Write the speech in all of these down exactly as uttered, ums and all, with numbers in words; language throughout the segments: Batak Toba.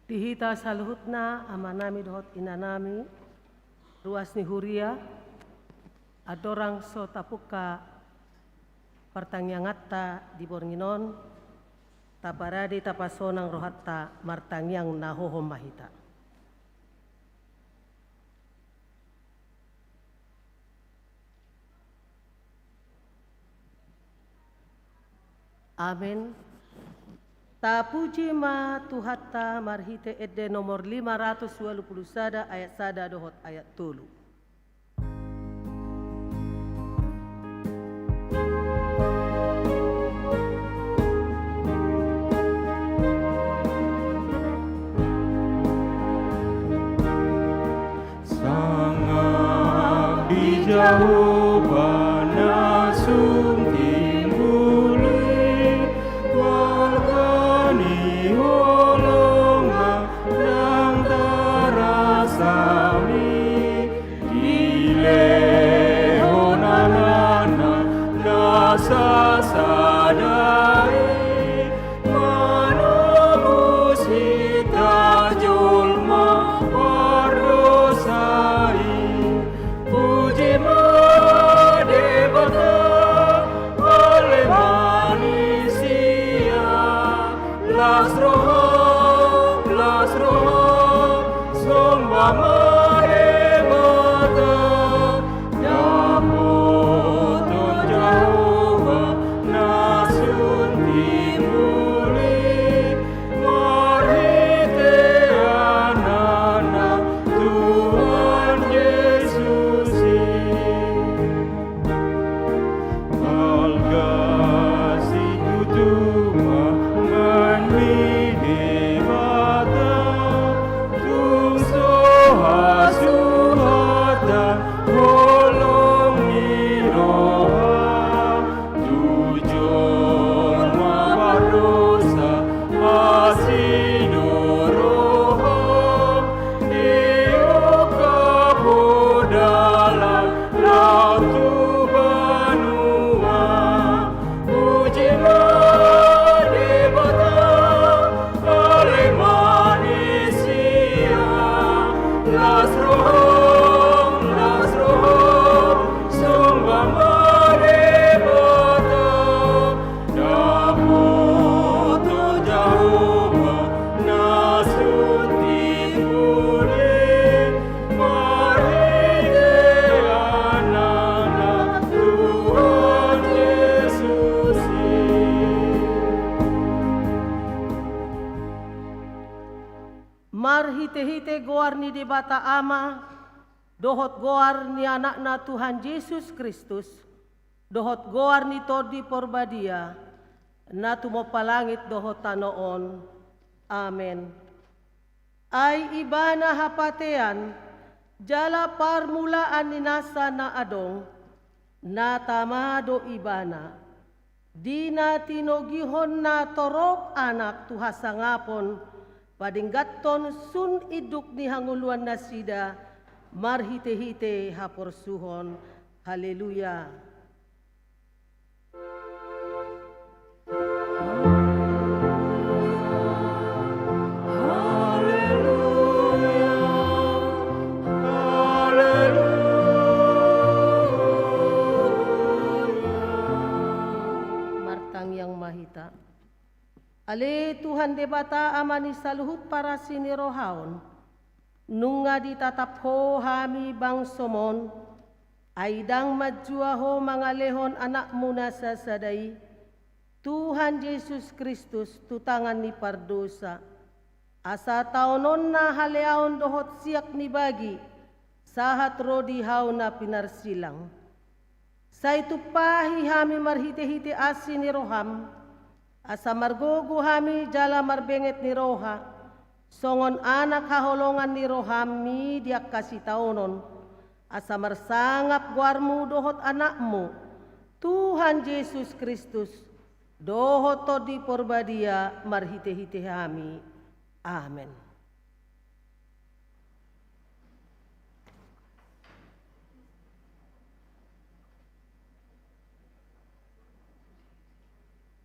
Di hita saluhutna, amanami dohot inanami, ruas ni huria, andorang so tapungka partangianganta di borngin on, taparade tapasonang rohanta, martangiang na hohom ma hita. Amen. Tapuji ma Tuhanta marhite ende nomor lima ratus ualu pulu sada ayat sada dohot ayat tolu. Sangap di Jahowa na sun timbul i, balga ni holongna ndang tarasam i, dilehon Anakna na sasada i, manobus hita jolma pardosa i. Puji ma Debata, ale manisia, las roha, las roha, somba ma Debata. Dapoton Jahowa na sun timbul i, marhite Anakna Tuhan Jesus i. Balga situtu ma ngan ni Debata, tung so hasuhatan holong ni roha, tu jolma pardosa asi do roha, diungkap Ho dalan laho tu banua. Puji ma Debata, ale manisia, las roha, las roha, somba ma Debata. Dapoton Jahowa na sun timbul i, marhite Anakna Tuhan Jesus i. Marhitehite goar ni Debata Ama, dohot goar ni Anakna Tuhan Jesus Kristus, dohot goar ni Tondi Porbadia, na tumompa langit dohot tano on. Amen. Ai Ibana hapatean, jala parmulaan ni nasa na adong, na tama do Ibana. Di na tinogihon na torop Anak tu hasangapon, padengganhon sun induk ni hangoluan nasida, marhitehite haporsuhon. Haleluya. Haleluya, haleluya, haleluya. Martangiang ma hita. Ale Tuhan Debata, Ama ni saluhut parasi ni roha on, nunga ditatap Ho hami bangsoM on, ai ndang manjua Ho mangalehon Anakmu na sasada i, Tuhan Jesus Kristus, tu tangan ni pardosa, asa taononna haleaon dohot siak ni bagi, sahat ro di Hau na pinarsilang. Sai tumpahi hami marhitehite asi ni rohaM, asa margogo hami jala marbenget ni roha, songon anak haholongan ni rohaMi di angka sitaonon, asa marsangap goarMu dohot Anakmu, Tuhan Jesus Kristus, dohot Tondi Porbadia marhitehite hami. Amen.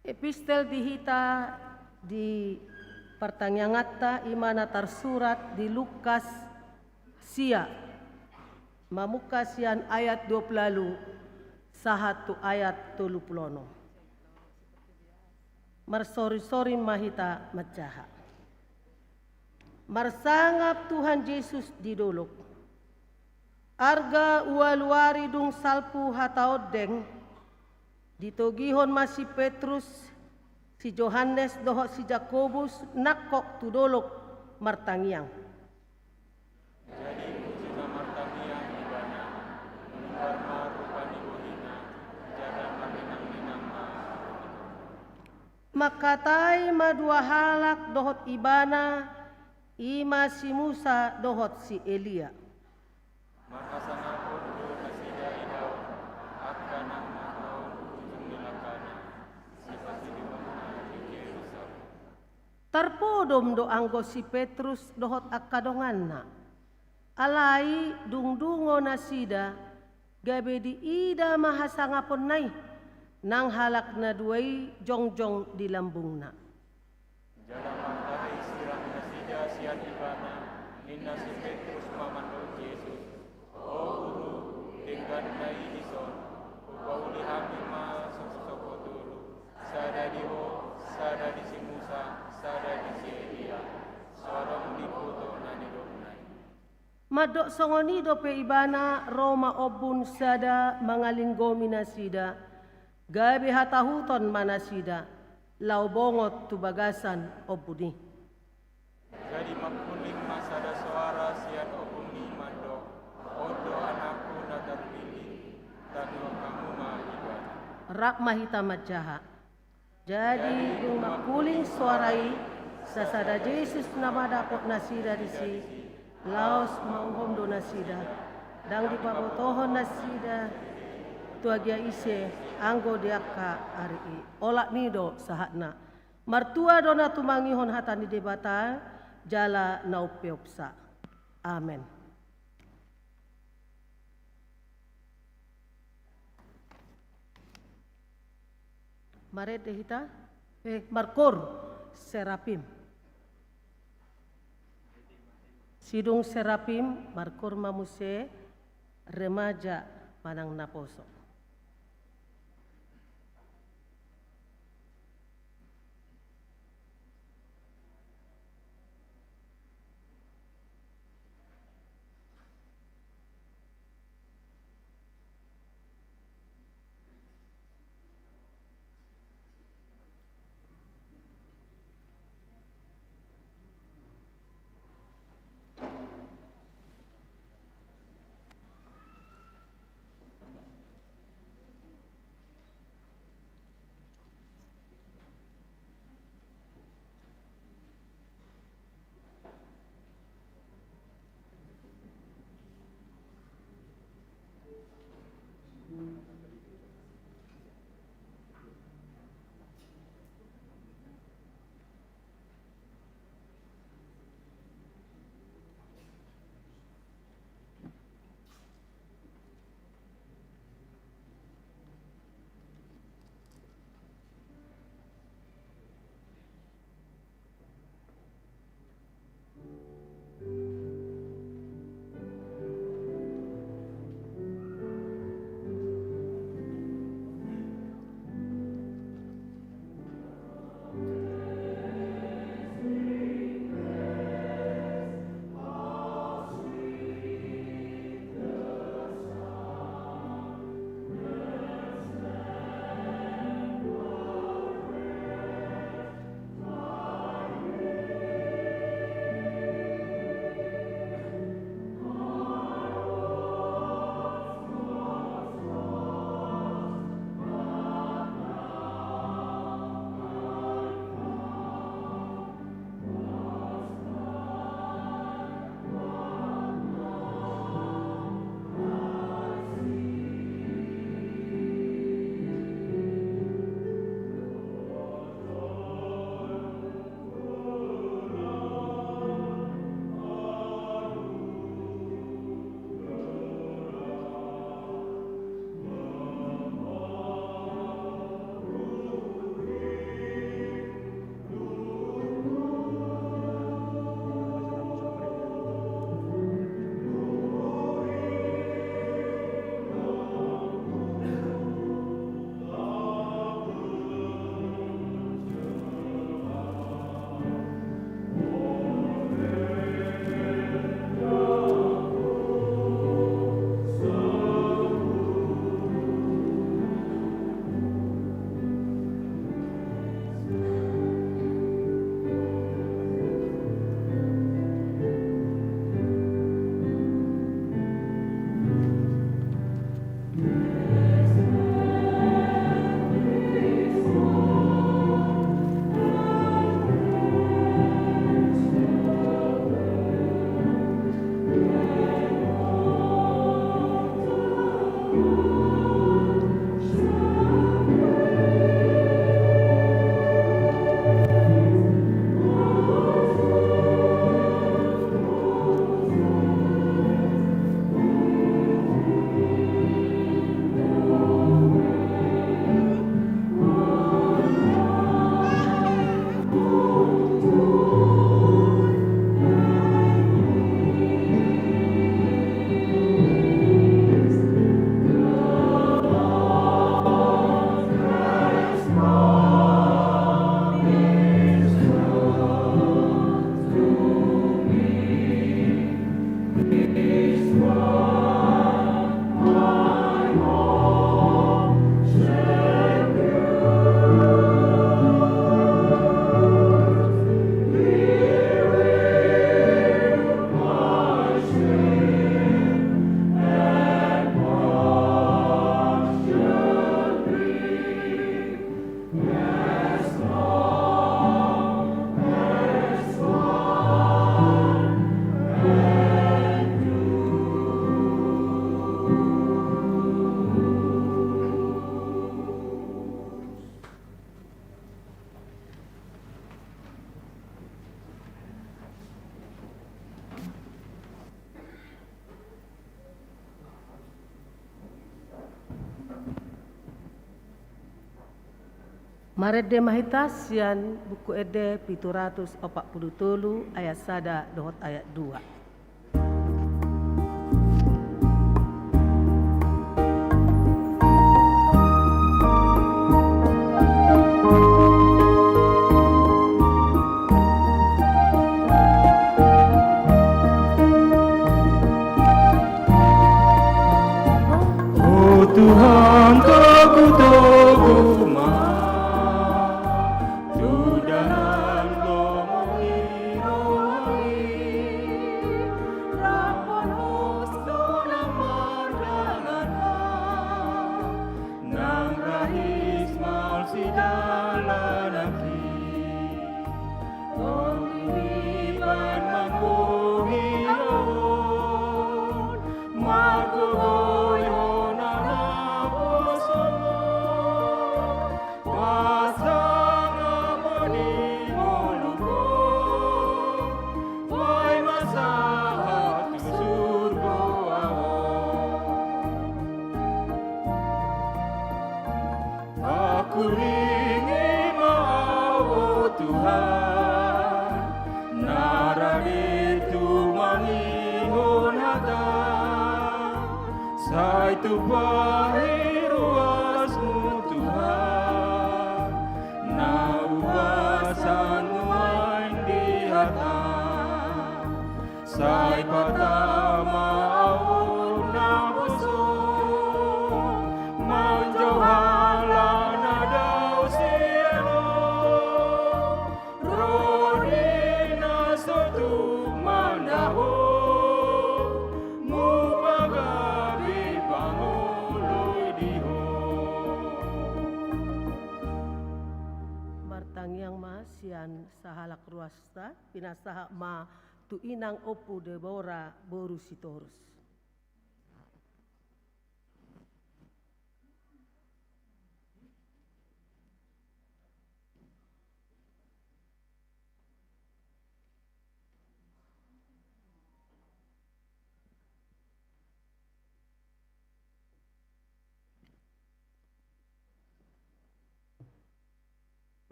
Epistel di hita di Partangianganta i ma na tarsurat di Lukas sia, mamungka sian ayat dua pulu ualu sahat tu ayat tolu pulu onom. Marsorisori ma hita manjaha. Marsangap Tuhan Jesus di dolok. Arga ualu ari dung salpu hata ondeng, ditogihon ma si Petrus, si Johannes dohot si Jakobus nangkok tu dolok martangiang. Jadi uju na martangiang ibana, mundar ma rupa ni bohina, jala marninang-ninang ma. Mangkatai ma dua halak dohot ibana, i ma si Musa dohot si Elia. Marhasangapon do nasida i daon, angka na manghatai ujung ni langkana, sipasidungonna di Jerusalem. Tarpodom do anggo si Petrus dohot angka donganna. Alai dung dungo nasida, gabe diida ma hasangaponna i, nang halak na dua i jongjong di lambungna. Jala mangkatai sirang nasida sian ibana, ninna si Petrus ma mandok Jesus, "O Guru, dengganna i dison, hupauli hami ma sopo-sopo tolu, sada di ho, sada di si Musa, sada di si Elia, so adong diboto na nidokna i." Mandok songon i dope ibana ro ma ombun sada mangalinggomi nasida, gabe hatahuton ma nasida, laho bongot tu bagasan ombun i. Jadi mangkuling ma sada soara sian ombun i mandok, "On do Anakku na tarpilih, tangihon hamu ma ibana." Rap ma hita manjaha. Jadi dung mangkuling soara i, sasada Jesus nama dapot nasida disi, laos mauhom do nasida. Ndang dipabotohon nasida tu agia ise anggo di angka ari i. Olat ni i do sahatna. Martua do na tumangihon hata ni Debata, jala na umpeopsa. Amen. Marende hita, eh, markoor Serapim. Sidung Serapim, markoor ma muse remaja manang naposo. Marende ma hita sian Buku Ende pitu ratus opat pulu tolu ayat sada dohot ayat dua. O Tuhan, togu-togu ma tu dalan lomo ni roha i, rap dohot husna na mardalan, nang rahis marsidalan nangkin. Tontu dibahen manggohi ahu, margogoihon na naposo. Pasang hamu di ngolungku, bahen ma sahat tu surgo ahu. Pangkulingi ma ahu, o Tuhan, na rade tumangihon hata. Sai tumpahi ruasmu, Tuhan, na hubahen nuaeng di hata. Sai patama ahu naposo, manjou halak na dao sian Ho. Ro di na so tuk mandaho, mupagabe pangoloi di Ho. Martangiang ma sian sahalak ruasta, pinasahat ma tu inang Ompu Debora boru Sitorus.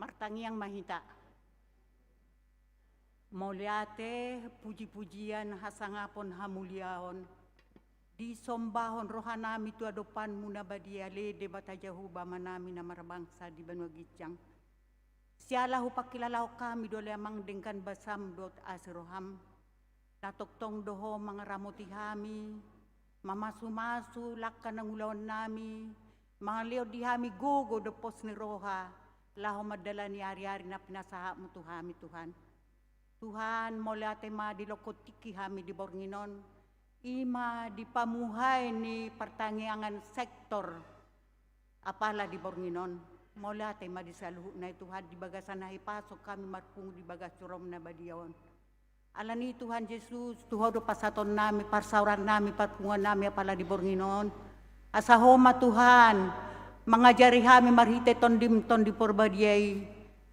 Martangiang ma hita. Mauliate, puji-pujian, hasangapon, hamuliaon, disombahon rohanami tu adopanmu na badia, ale Debata Jahowa, Amanami na marbangsa di banua ginjang. Siala hupangkilalahon hami do ale Amang denggan basam dohot asi roham, na tongtong do Ho mangaramoti hami, mamasu-masu langka nang ulaonnami, mangalehon di hami gogo dohot pos ni roha, laho mandalani ari-ari na pinasahatmu tu hami, Tuhan. Tuhan, mauliate ma dilokon tingki hami di borngin on, i ma di pamuhai ni partangiangan sektor apala di borngin on. Mauliate ma di saluhutna i Tuhan, di bagasan hahipason hami marpungu di bagas joroM na badia on. Alani i Tuhan Jesus, tu Ho do pasahatonnami, parsaorannami, parpunguannami apala di borngin on. Asa Ho ma Tuhan, mangajari hami marhite TondiM, Tondi Parbadia i,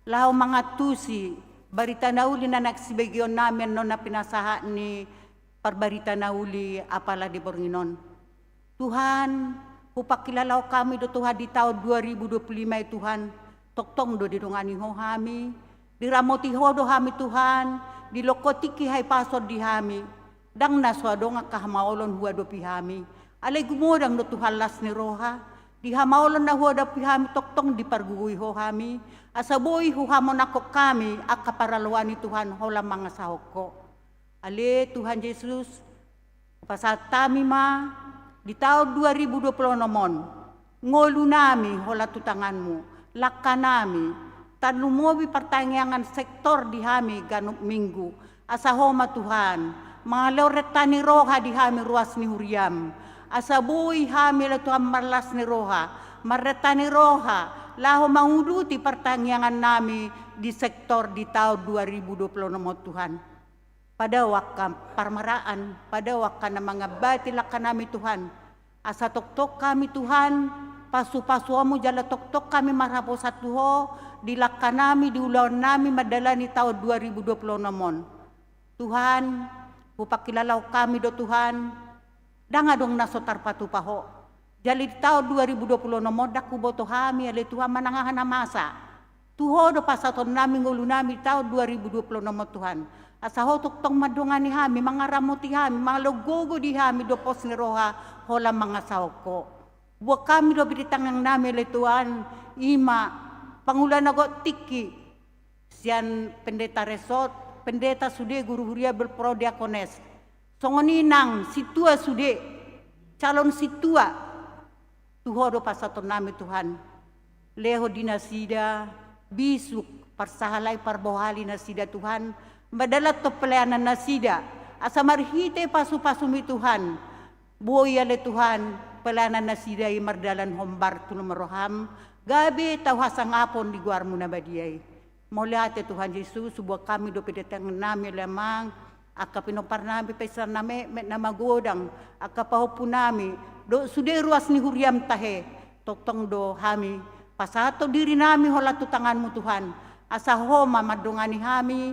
laho mangantusi barita na uli na naeng sibegeonnami annon na pinasahat ni parbarita na uli apala di borngin on. Tuhan, hupangkilalahon hami do Tuhan di taon dua ribu dua puluh lima i Tuhan, tongtong do didongani Ho hami, diramoti Ho do hami Tuhan, dilokon tingki hahipason di hami, ndang na so adong angka hamaolon huadopi hami, alai gumodang do Tuhan las ni roha, di hamaolon na huadopi hami tongtong dipargogoi Ho hami, asa boi huhamonanghon hami angka paraloan i Tuhan holan mangasahon Ho. Ale Tuhan Jesus, pasahat hami ma, di taon dua ribu dua puluh onom on, ngolunami holan tu tanganmu, langkanami, tarlumobi partangiangan sektor di hami ganup minggu, asa Ho ma Tuhan, mangalehon renta ni roha di hami ruas ni huriaM, asa boi hami ale Tuhan marlas ni roha, marrenta ni roha, laho manguduti partangiangannami di sektor di taon dua ribu dua puluh onom on Tuhan. Padao angka parmaraan, padao angka na mangambati langkanami Tuhan. Asa tongtong hami Tuhan, pasu-pasuonmu jala tongtong hami marhaposan tu Ho, di langkanami, di ulaonnami mandalani taon dua ribu dua puluh onom on. Tuhan, hupangkilalahon hami do Tuhan, ndang adong na so tarpatupa Ho. Jala di taon dua ribu dua puluh onom on ndang huboto hami ale Tuhan manang aha na masa. Tu Ho do pasahatonnami ngolunami di taon dua ribu dua puluh enam on, Tuhan. Asa Ho tongtong mandongani hami, mangaramoti hami, mangalean gogo di hami, dohot pos ni roha Ho lam mangasahon Ho. Buat hami dope di tangiangnami ale Tuhan, i ma pangula na gok tingki, sian pendeta resort, pendeta sude, guru huria, berprodiakones. Songon i nang sintua sude, calon sintua. Tu Ho do pasahatonnami Tuhan. Lehon di nasida bisuk, parsahalai, parbohali nasida Tuhan, mandalanhon pelayanan nasida, asa marhite pasu-pasumi Tuhan, boi ale Tuhan, pelayanan nasida i mardalan hombar tu lomo ni roham, gabe tau hasangapon di goarmu na badia i. Mauliate Tuhan Jesus, buat hami dope di tangiangnami ale Amang, angka pinomparnami, paisaran na metmet, na magodang, angka pahompunami, dohot sude ruas ni huriam tahe, tongtong do hami pasahathon dirinami holan tu tanganmu Tuhan, asa Ho ma mandongani hami,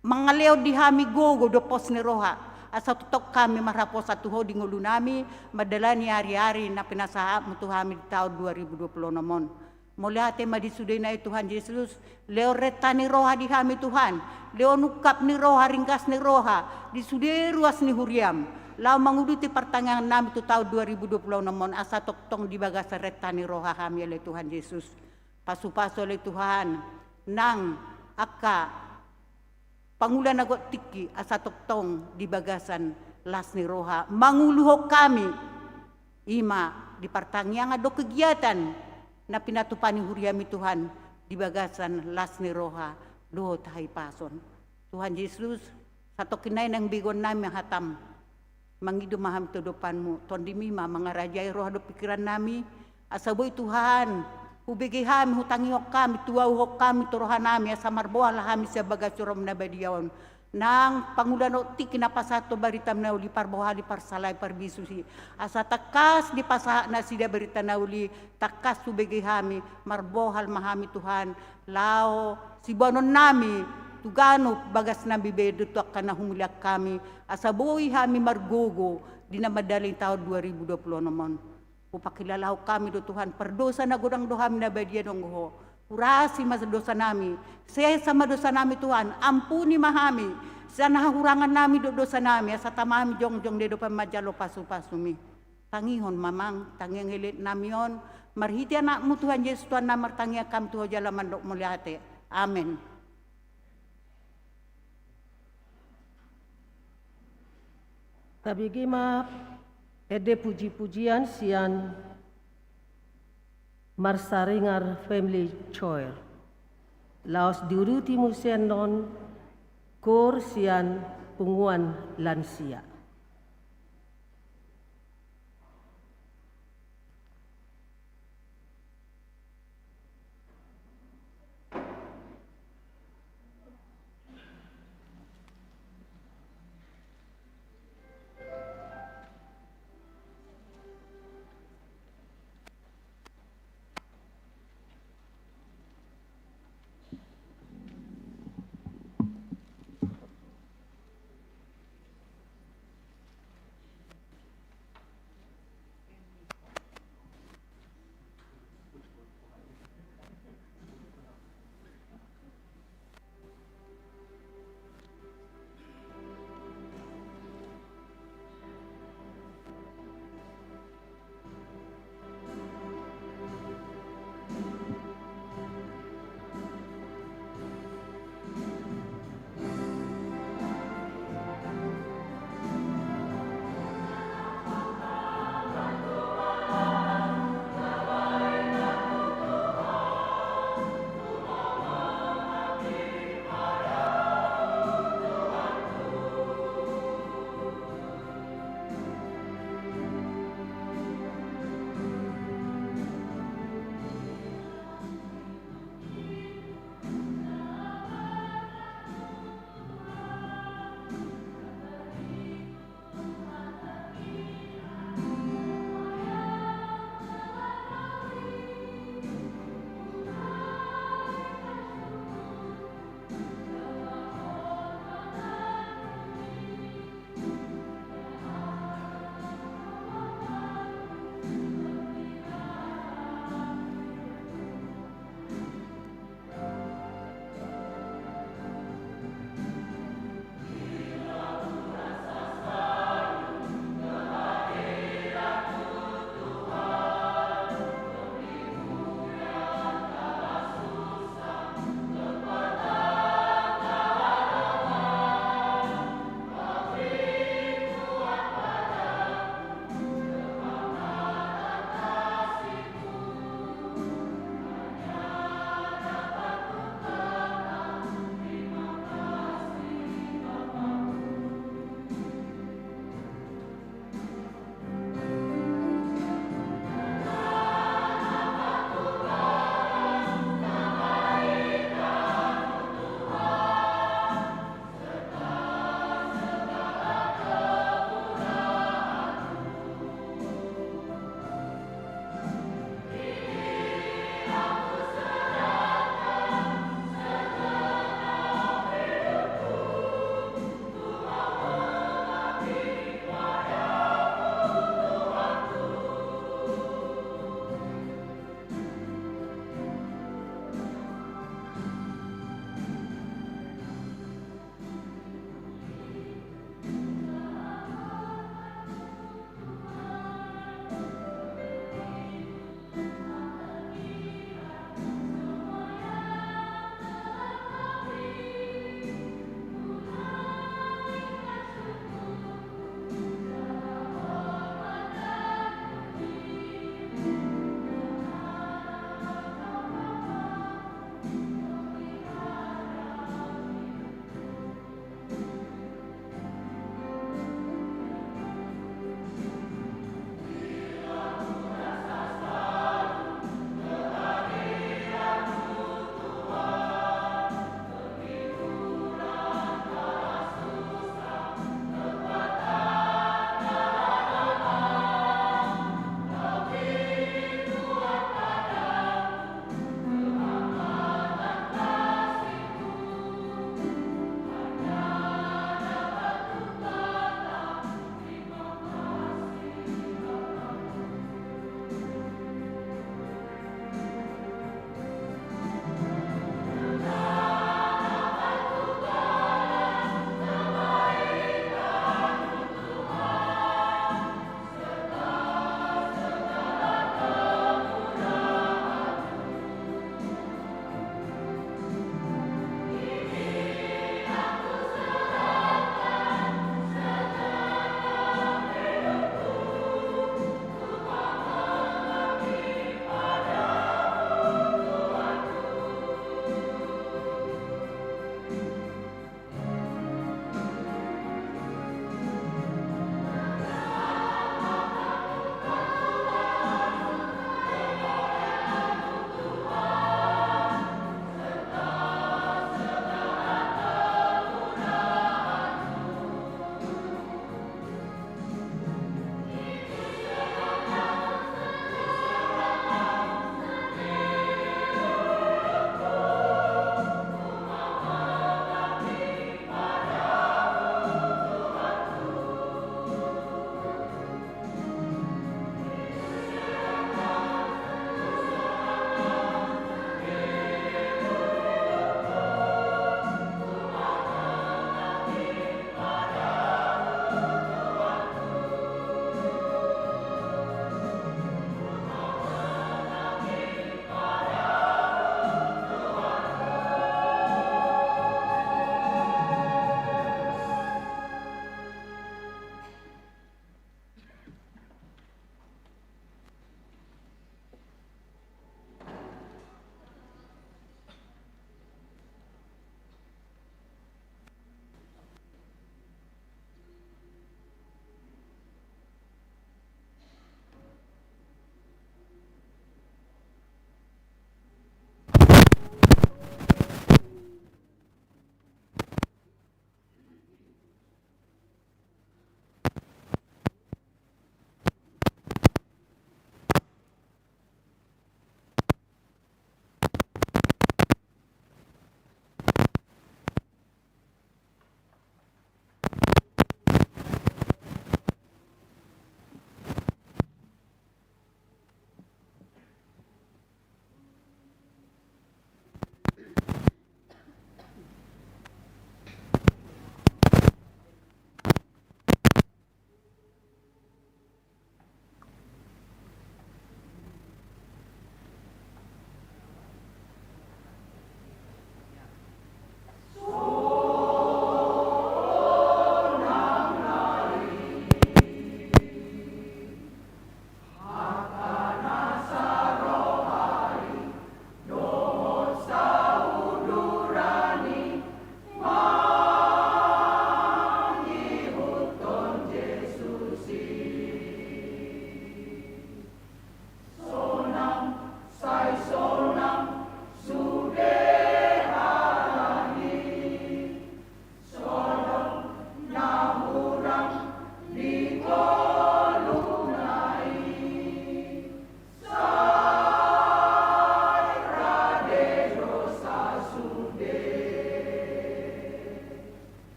mangalehon di hami gogo dohot pos ni roha, asa tongtong hami marhaposan tu Ho di ngolunami, mandalani ari-ari na pinasahatmu tu hami di taon dua ribu dua puluh enam on. Mauliate ma di sudena i Tuhan Jesus, lehon renta ni roha di hami Tuhan, lehon ungkap ni roha, ringgas ni roha, di sude ruas ni huriam, laho manguduti partangiangannami tu taon dua ribu dua puluh enam on, asa tongtong di bagasan renta ni roha hami ale Tuhan Jesus. Pasu-pasu ale Tuhan, nang angka pangula na gok tingki, asa tongtong di bagasan las ni roha manguluhon hami, i ma di partangiangan dohot kegiatan na pinatupa ni huriami Tuhan, di bagasan las ni roha dohot hahipason. Tuhan Jesus, satongkin nai naeng begeonnami ma hatam. Mangido ma hami tu adopanmu, tondimi ma mangarajai roha dohot pikirannami, asa boi Tuhan, hubege hami, hutangihon hami, tuauhon hami tu rohanami, asa marbohal hami sian bagas joro na badia on. Nang pangula na gok tingki na pasahathon barita na uli, parbohali, parsahalai, parbisuhi, asa tangkas dipasahat nasida barita na uli, tangkas hubege hami, marbohal ma hami Tuhan, laho siboanonnami tu ganup bagasnami be dohot tu angka na humulahon hami, asa boi hami margogo di na mandalani taon dua ribu dua puluh enam on. Hupakilalahon hami do Tuhan, pardosa na godang do hami, na badia do Ho. Urasi ma dosanami, sesa ma dosanami Tuhan, ampuni ma hami sian hahurangannami dohot dosanami, asa tama hami jongjong di adopanmu manjalo pasu-pasumi. Tangihon ma Amang tangiang elektnami on, marhite Anakmu Tuhan Jesus Tuhannami martangiang hami tu Ho jala mandok mauliate. Amen. Tabege ma ende puji-pujian sian Marsaringar Family Choir. Laos diuduti muse annon kor sian punguan lansia.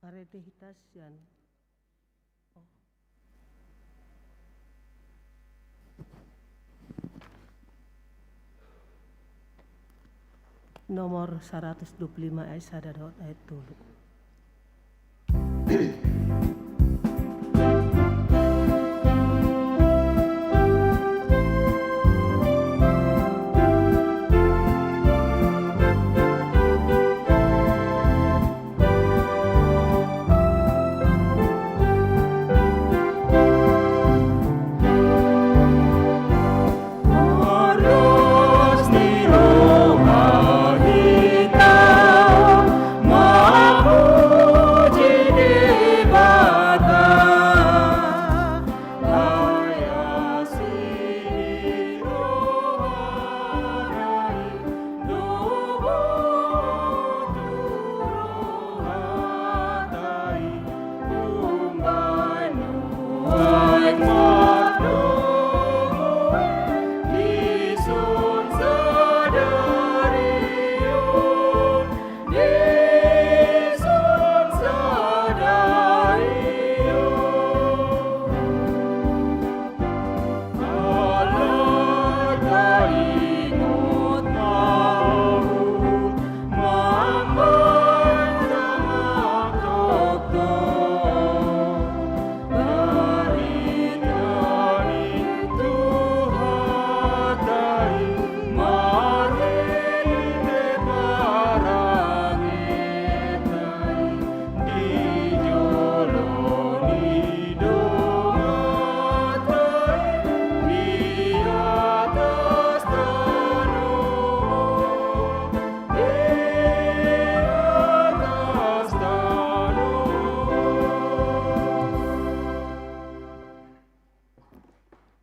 Arete hita sian nomor saratus dua pulu lima ayat sada dohot ayat tolu.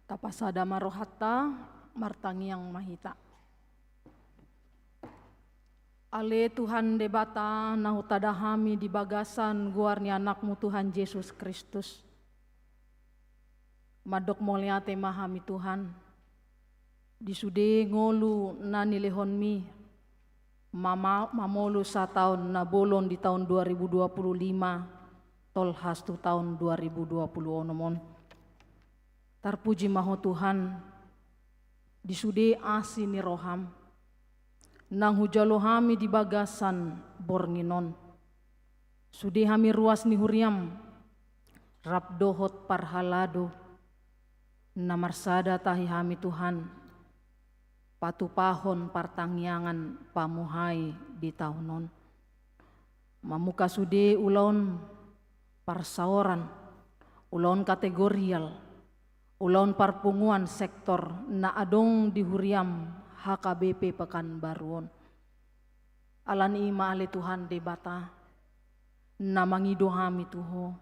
Tapasada ma rohanta, martangiang ma hita. Ale Tuhan Debata, na hutada hami di bagasan goar ni Anakmu Tuhan Jesus Kristus, mandok mauliate ma hami Tuhan, di sude ngolu na nilehonmi, mama-, mamolus sataon na bolon di taon dua ribu dua puluh lima, tolhas tu taon dua ribu dua puluh onom on. Tarpuji ma Ho Tuhan, di sude asi ni roham, naung hujalo hami di bagasan borngin on. Sude hami ruas ni huriam, rap dohot parhalado, na marsada tahi hami Tuhan, patupahon partangiangan pamuhai di taon on. Mamungka sude ulaon parsaoran, ulaon kategorial, ulaon parpunguan sektor na adong di huriam H K B P Pekanbaru on. Alani i ma ale Tuhan Debata, na mangido hami tu Ho.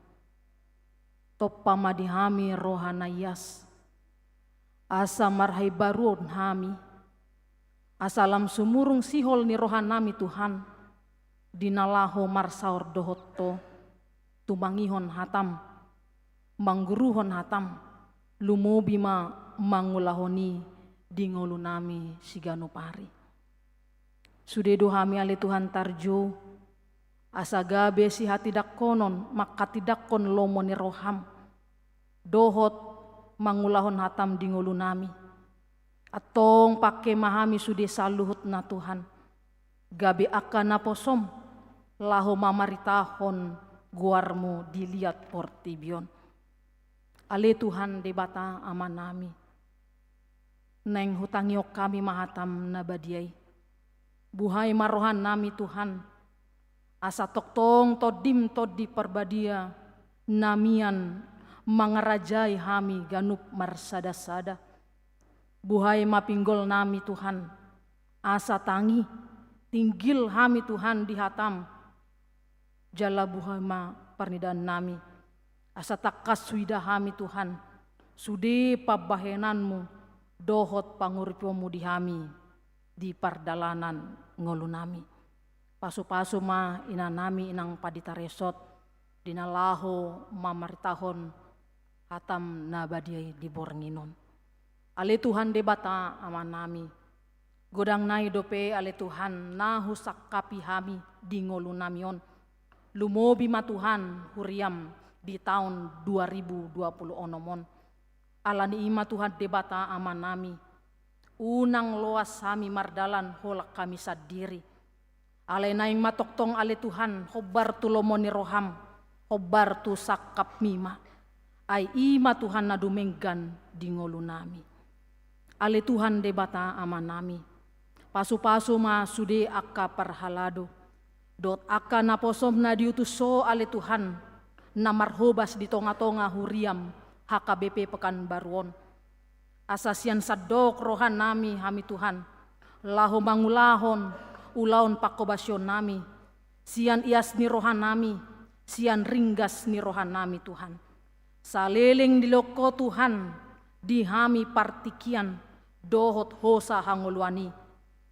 Tompa ma di hami roha na ias, asa marhaimbaruon hami, asa lam sumurung sihol ni rohanami Tuhan, di na laho marsaor dohot Ho, tumangihon hatam, mangguruhon hatam, lumobi ma mangulahon i di ngolunami siganup ari. Sude do hami ale Tuhan tarjou, asa gabe sihatindanghonon manghatindanghon lomo ni roham, dohot mangulahon hatam di ngolunami. Antong pangke ma hami sude saluhutna Tuhan, gabe angka naposom, laho mamaritahon goarmu di liat portibi on. Ale Tuhan Debata Amanami, naeng hutangihon hami ma hatam na badia i. Buhai ma rohanami Tuhan, asa tongtong Tondim Tondi Parbadia na mian mangarajai hami ganup marsada-sada. Buhai ma pinggolnami Tuhan, asa tangi, tinggil hami Tuhan di hatam. Jala buhai ma parnidaannami, asa tangkas huida hami Tuhan, sude pambahenanmu dohot pangurupionmu di hami di pardalanan ngolunami. Pasu-pasu ma inanami inang pandita resort, di na laho mamaritahon hatam na badia i di borngin on. Ale Tuhan Debata Amanami, godang nai dope ale Tuhan na husangkapi hami di ngolunami on. Lumobi ma Tuhan huriam di taon dua ribu dua puluh onom on. Alani i ma Tuhan Debata Amanami, unang loas hami mardalan holan hami sandiri. Alai naeng ma tongtong ale Tuhan hombar tu lomo ni roham, hombar tu sangkapmi ma. Ai i ma Tuhan na dumenggan di ngolunami. Ale Tuhan Debata Amanami, pasu-pasu ma sude angka parhalado dohot angka naposom na diutus Ho ale Tuhan, na marhobas di tonga-tonga huriam H K B P Pekanbaru on. Asa sian sandok rohanami hami Tuhan, laho mangulahon ulaon pangkobasionnami, sian ias ni rohanami, sian ringgas ni rohanami Tuhan. Saleleng dilehon Ho Tuhan di hami partingkian dohot hosa hangoluan i,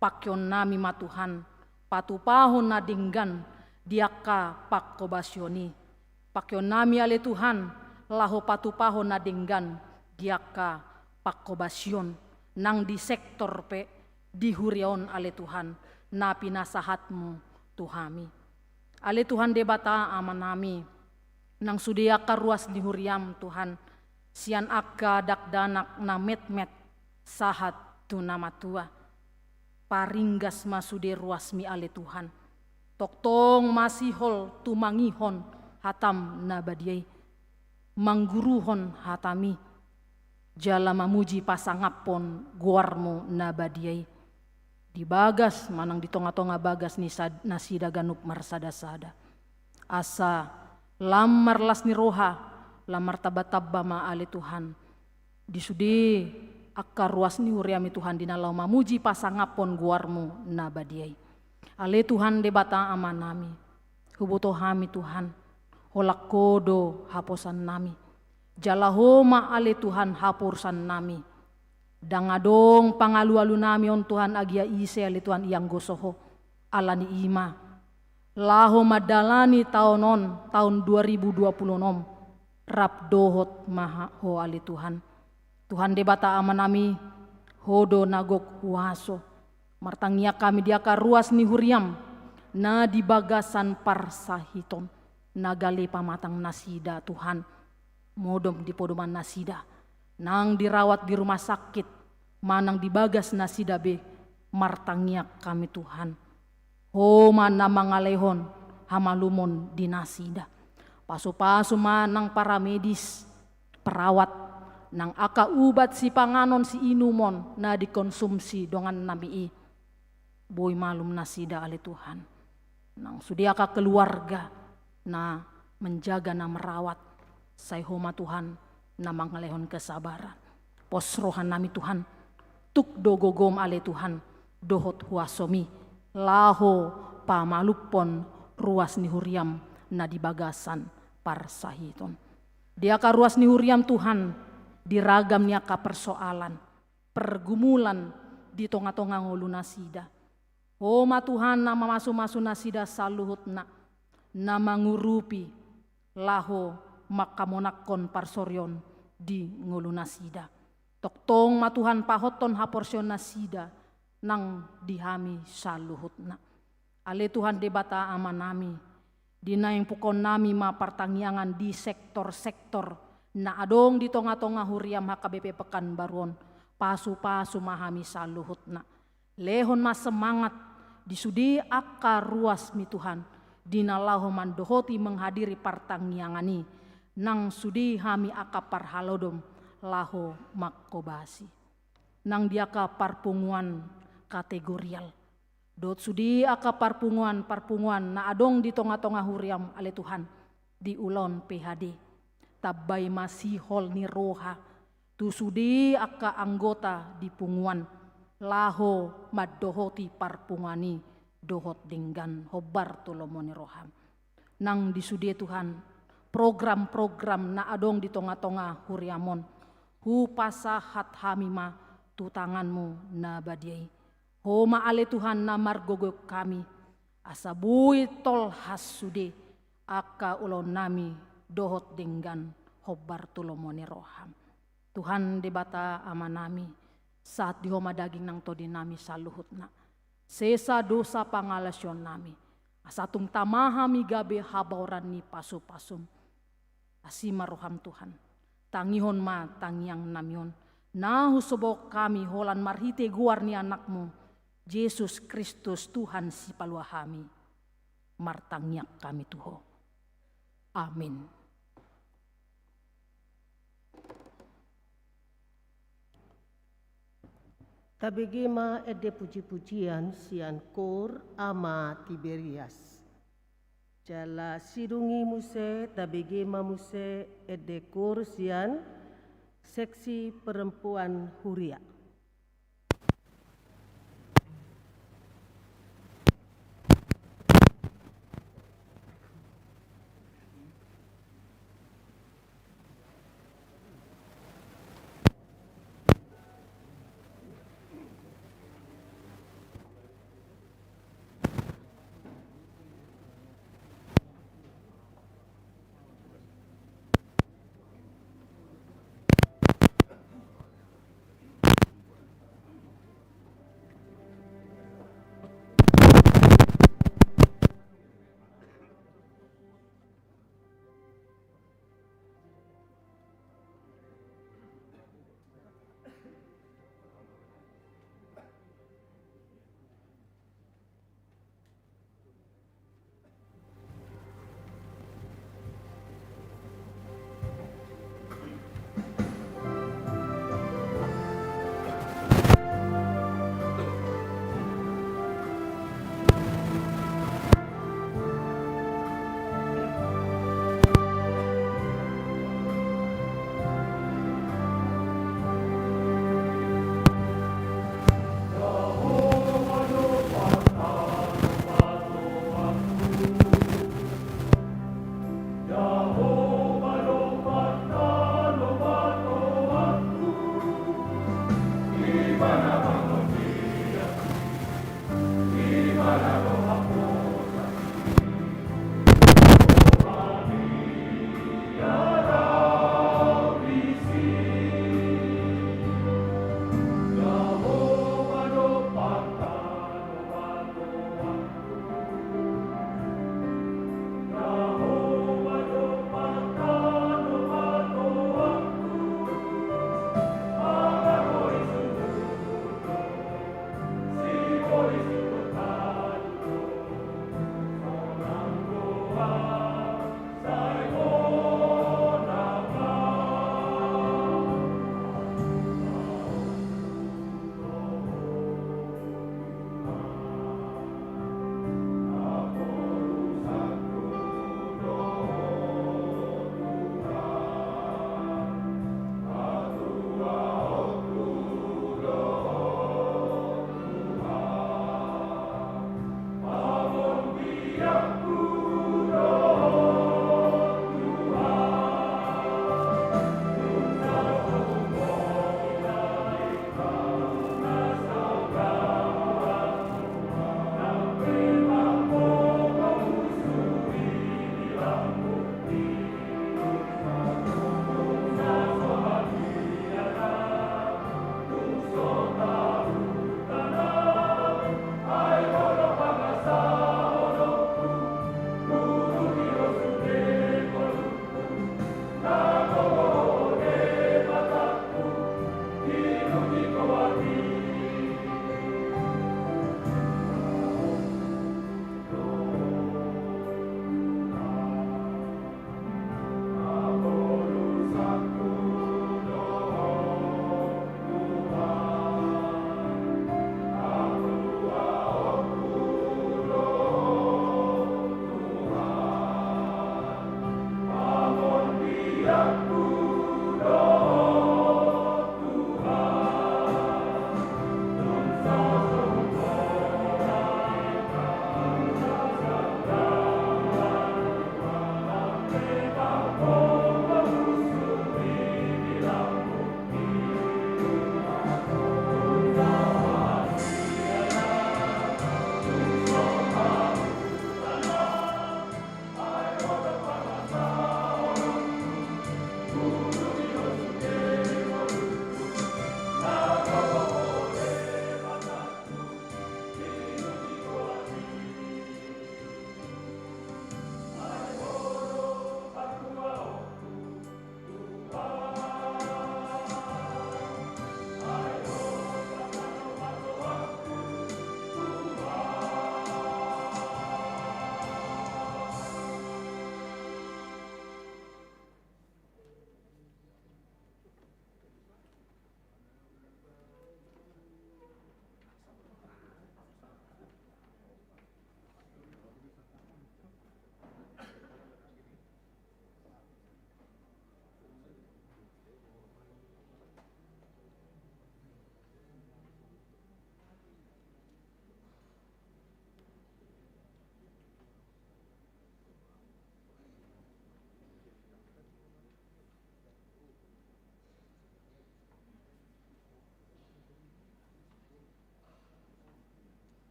pangkeonnami ma Tuhan, patupahon na denggan di angka pangkobasion i. Pangkeonnami ale Tuhan, laho patupahon na denggan di angka pangkobasion, nang di sektor pe di huria on ale Tuhan, na pinasahatmu tu hami. Ale Tuhan Debata Amanami, nang sude angka ruas ni huriam Tuhan, sian angka dakdanak na metmet sahat tu na matua. Paringgas ma sude ruasmi ale Tuhan. Tongtong ma sihol tumangihon hatam na badia i, mangguruhon hatami, jala mamuji pasangaphon goarmu na badia i di bagas manang di tonga-tonga bagas ni sad-, nasida ganup marsada-sada. Asa lam marlas ni roha, lam martamba-tamba ma ale Tuhan di sude angka ruas ni huriami Tuhan, di na laho mamuji pasangaphon goarmu na badia i. Ale Tuhan Debata Amanami, huboto hami Tuhan, holan Ho do haposannami. Jala Ho ma ale Tuhan haporusannami. Ndang adong pangalu-alunami on Tuhan agia ise ale Tuhan ianggo so Ho. Alani i ma, laho mandalani taon on, taon dua ribu dua puluh onom, rap dohot ma ha-, Ho ale Tuhan. Tuhan Debata Amanami, Ho do na gok huaso. Martangiang hami di angka ruas ni huriam na di bagasan parsahiton, na gale pamatang nasida Tuhan, modom di podoman nasida, nang dirawat di rumah sakit manang di bagas nasida be, martangiang hami Tuhan. Ho ma na mangalehon hamalumon di nasida. Pasu-pasu ma nang paramedis, perawat, nang angka ubat sipanganon siinumon na dikonsumsi dongannami i. Boi malum nasida ale Tuhan. Nang sude angka keluarga na menjaga na merawat, sai Ho ma Tuhan na mangalehon kesabaran. Pos rohanami Tuhan, tuk do gogom ale Tuhan, dohot huasomi, laho pamalumhon ruas ni huriam na di bagasan parsahiton. Di angka ruas ni huriam Tuhan, di ragam ni angka persoalan, pergumulan di tonga-tonga ngolu nasida. Ho ma Tuhan na mamasu-masu nasida saluhutna, na mangurupi laho manghamonanghon parsorion di ngolu nasida. Tongtong ma Tuhan pahothon haporseaon nasida nang di hami saluhutna. Ale Tuhan Debata Amanami, Di na ingpukkon nami ma partangiangan di sektor-sektor na adong di tonga-tonga huriam H K B P Pekanbaru on, pasu-pasu ma hami saluhutna. Lehon ma semangat di sude angka ruasmi Tuhan, di na laho mandohoti menghadiri partangiangan i, nang sude hami angka parhalodom laho mangkobasi. Nang di angka parpunguan kategorial dohot sude angka parpunguan-parpunguan na adong di tonga-tonga huriam ale Tuhan, di ulaon P H D. Tambai ma sihol ni roha tu sude angka anggota di punguan laho mandohoti parpunguan i dohot denggan hombar tu lomo ni roham. Nang di sude Tuhan, program-program na adong di tonga-tonga huriam on, hupasahat hami ma tu tanganmu na badia i. Ho ma ale Tuhan na margogoion hami, asa boi tolhas sude angka ulaon nami dohot denggan hombar tu lomo ni roham. Tuhan Debata Amanami, sahat di Ho ma daging nang tondi nami saluhutna. Sesa dosa pangalaosion nami, asa tung tama hami gabe habaoran ni pasu-pasum. Asi ma roham Tuhan, tangihon ma tangiang nami on, na husombahon hami holan marhite goar ni Anakmu, Jesus Kristus Tuhan Sipalua hami, martangiang hami tu Ho. Amin. Tabege ma ende puji-pujian sian kor Ama Tiberias. Jala sidung i muse tabege ma muse ende kor sian seksi perempuan huria.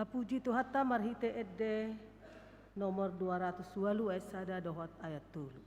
Tapuji Tuhanta marhite ende nomor dua ratus ualu ayat sada dohot ayat tolu.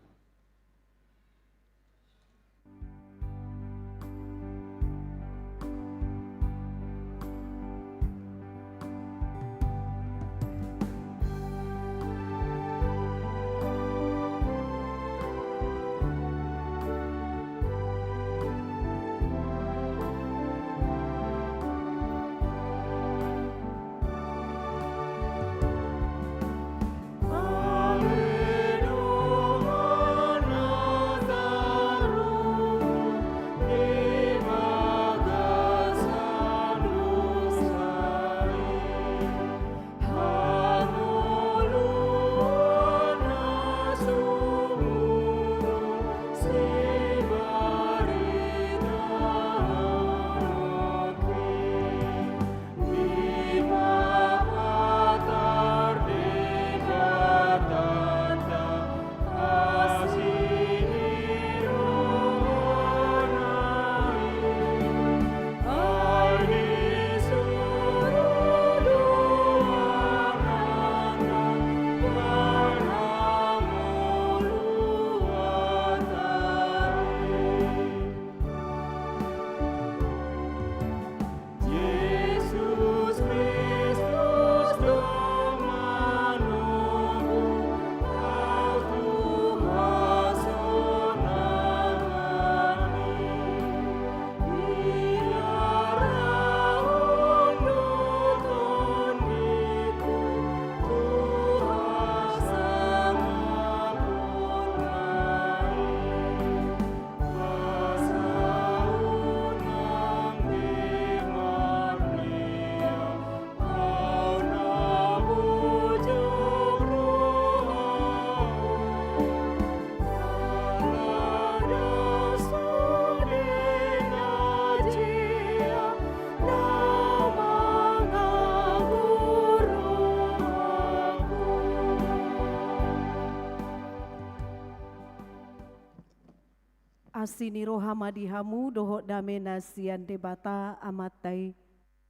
Asi ni roha ma di hamu dohot dame na sian Debata Amanta i,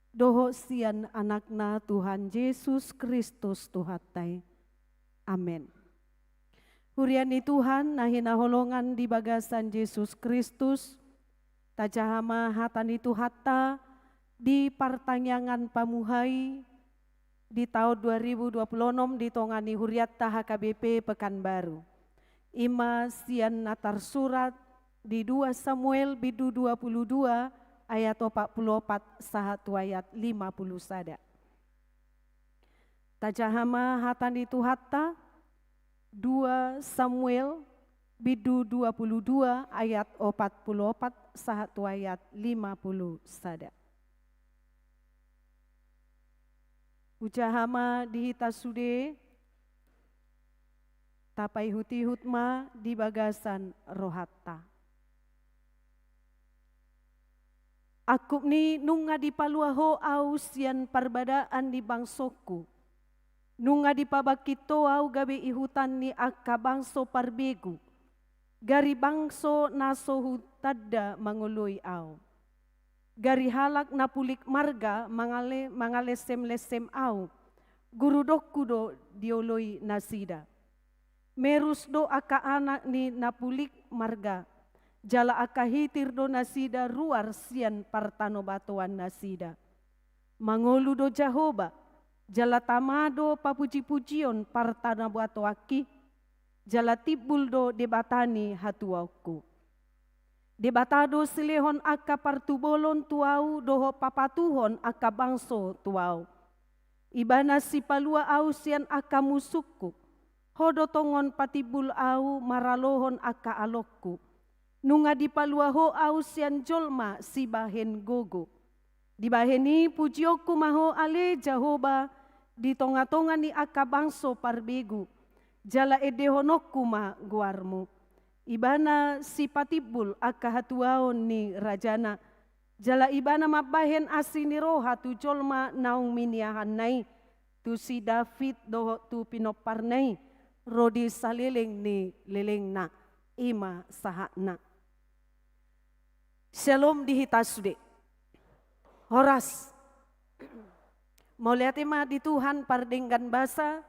dohot sian Anakna Tuhan Jesus Kristus Tuhanta i. Amen. Huria ni Tuhan na hinaholongan di bagasan Jesus Kristus, tajaha ma hata ni Tuhanta di partangiangan pamuhai di taon dua ribu dua puluh enam di tonga ni hurianta H K B P Pekanbaru. I ma sian na tarsurat di dua Samuel bindu dua puluh dua ayat opat puluh opat sahat tu ayat lima puluh sada. Tajaha ma hata ni Tuhanta, dua Samuel bindu dua puluh dua ayat opat puluh opat sahat tu ayat lima puluh sada. Hujaha ma di hita sude, tapaihut-ihut ma di bagasan rohanta. Angkup ni nunga dipalua Ho au sian parbadaan ni bangsongku, nunga dipabangkit Ho au gabe ihutan ni angka bangso parbegu, gari bangso na so hutanda mangoloi au. Gari halak na pulik marga mangale-, mangalesem-lesem au, gurudokku do dioloi nasida. Merus do angka anak ni na pulik marga, jala angka hitir do nasida ruar sian partanobatoannasida. Mangolu do Jahowa, jala tama do papuji-pujion partanobatoanki, jala timbul do Debata ni hatuaonku. Debata do silehon angka partubolon tu au dohot papatuhon angka bangso tu au. Ibana sipalua au sian angka musungku. Ho do tongon patimbul au maralohon angka alongku. Nunga dipalua Ho au sian jolma sibahen gogo. Dibahen i pujionku ma Ho ale Jahowa di tonga-tonga ni angka bangso parbegu, jala endehononku ma goarmu. Ibana sipatimbul angka hatuaon ni rajana, jala ibana mambahen asi ni roha tu jolma naung miniahanna i, tu si David dohot tu pinomparna i, ro di saleleng ni lelengna, i ma sahatna. Syalom di hita sude. Horas. Mauliate ma di Tuhan pardenggan basa,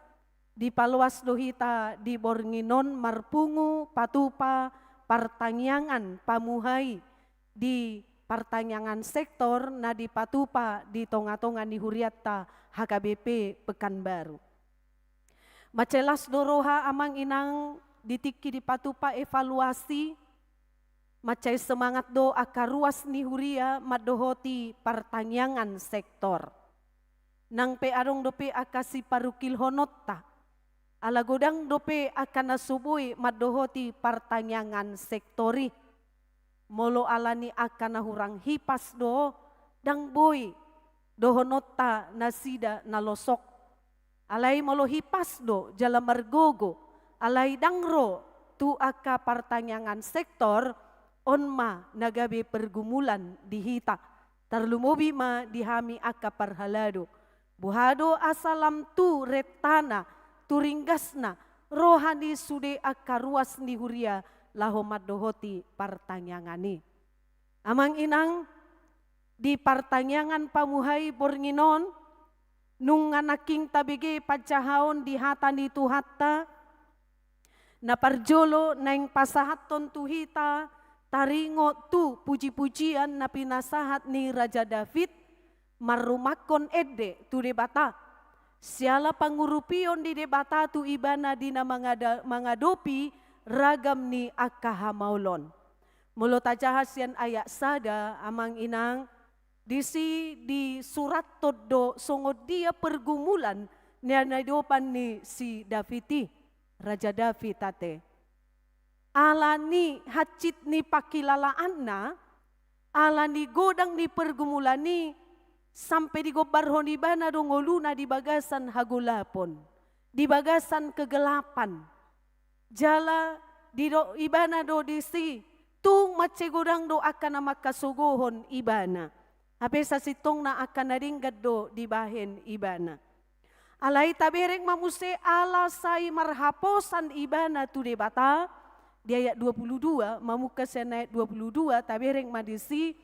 dipaloas do hita di borngin on marpungu patupa partangiangan pamuhai di partangiangan sektor na dipatupa di tonga-tonga ni hurianta H K B P Pekanbaru. Mansai las do roha amang inang di tingki dipatupa evaluasi, mansai semangat do angka ruas ni huria mandohoti partangiangan sektor. Nang pe adong dope angka siparungkilhononta, ala godang dope angka na so boi mandohoti partangiangan sektor i. Molo ala ni angka na hurang hipas do, ndang boi dohononta nasida na losok. Alai molo hipas do jala margogo, alai ndang ro tu angka partangiangan sektor, on ma na gabe pergumulan di hita. Tarlumobi ma di hami angka parhalado. Boha do asa lam tu rentana, tu ringgasna, roha ni sude angka ruas ni huria laho mandohoti partangiangan i. Amang inang, di partangiangan pamuhai borngin on, nunga nangkin tabege panjahaon di hata ni Tuhanta, na parjolo naeng pasahathon tu hita taringot tu puji-pujian na pinasahat ni Raja David, marrumangkon ende tu Debata, siala pangurupion ni Debata tu ibana di na mangada-, mangadopi ragam ni angka hamaolon. Molo tajaha sian ayat sada, amang inang, disi disurathon do songon dia pergumulan na nidok ni si David i, Raja David ate. Ala ni hansit ni pangkilalaanna, ala ni godang ni pergumulan i, sampe digombarhon ibana do ngoluna di bagasan hagolapon, di bagasan kegelapan. Jala didok ibana do disi, tung mansai godang do angka na mangkasogohon ibana. Hape sasintongna angka na denggan do dibahen ibana. Alai tabereng ma muse ala sai marhaposan ibana tu Debata, di ayat dua puluh dua, mamungka sian ayat dua puluh dua, tabereng ma disi,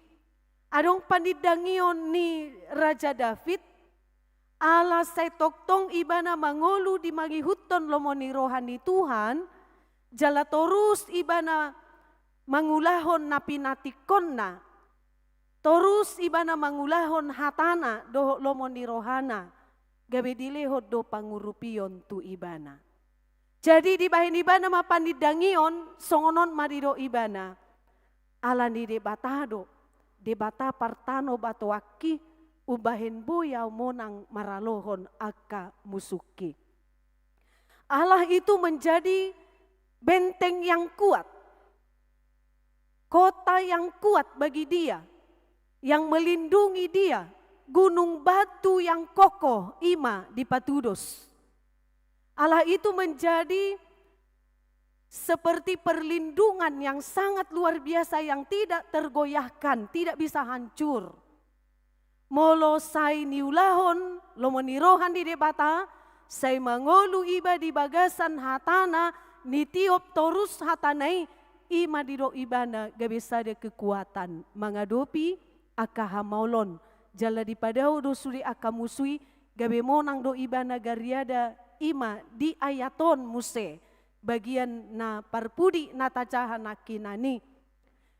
adong panindangion ni Raja David, ala sai tongtong ibana mangolu di mangihuthon lomo ni roha ni Tuhan, jala torus ibana mangulahon na pinatingkonna, torus ibana mangulahon hatana dohot lomo ni rohana, gabe dilehon do pangurupion tu ibana. Jadi dibahen ibana ma panindangion, songon on ma didok ibana. Ala ni Debata do, Debata partanobatoanki, umbahen boi ahu monang maralohon angka musungki. Allah itu menjadi benteng yang kuat. Kota yang kuat bagi dia, yang melindungi dia, gunung batu yang kokoh, i ma dipatudos. Allah itu menjadi seperti perlindungan yang sangat luar biasa, yang tidak tergoyahkan, tidak bisa hancur. Molo sai niulahon lomo ni roha ni Debata, sai mangolu iba di bagasan hatana, nitiop torus hatana i, i ma didok ibana gabe sada kekuatan mangadopi angka hamaolon. Jala dipadao do sude angka musu i, gabe monang do ibana gariada, i ma di ayat on muse, bagian na parpudi na tajaha nangkinan i.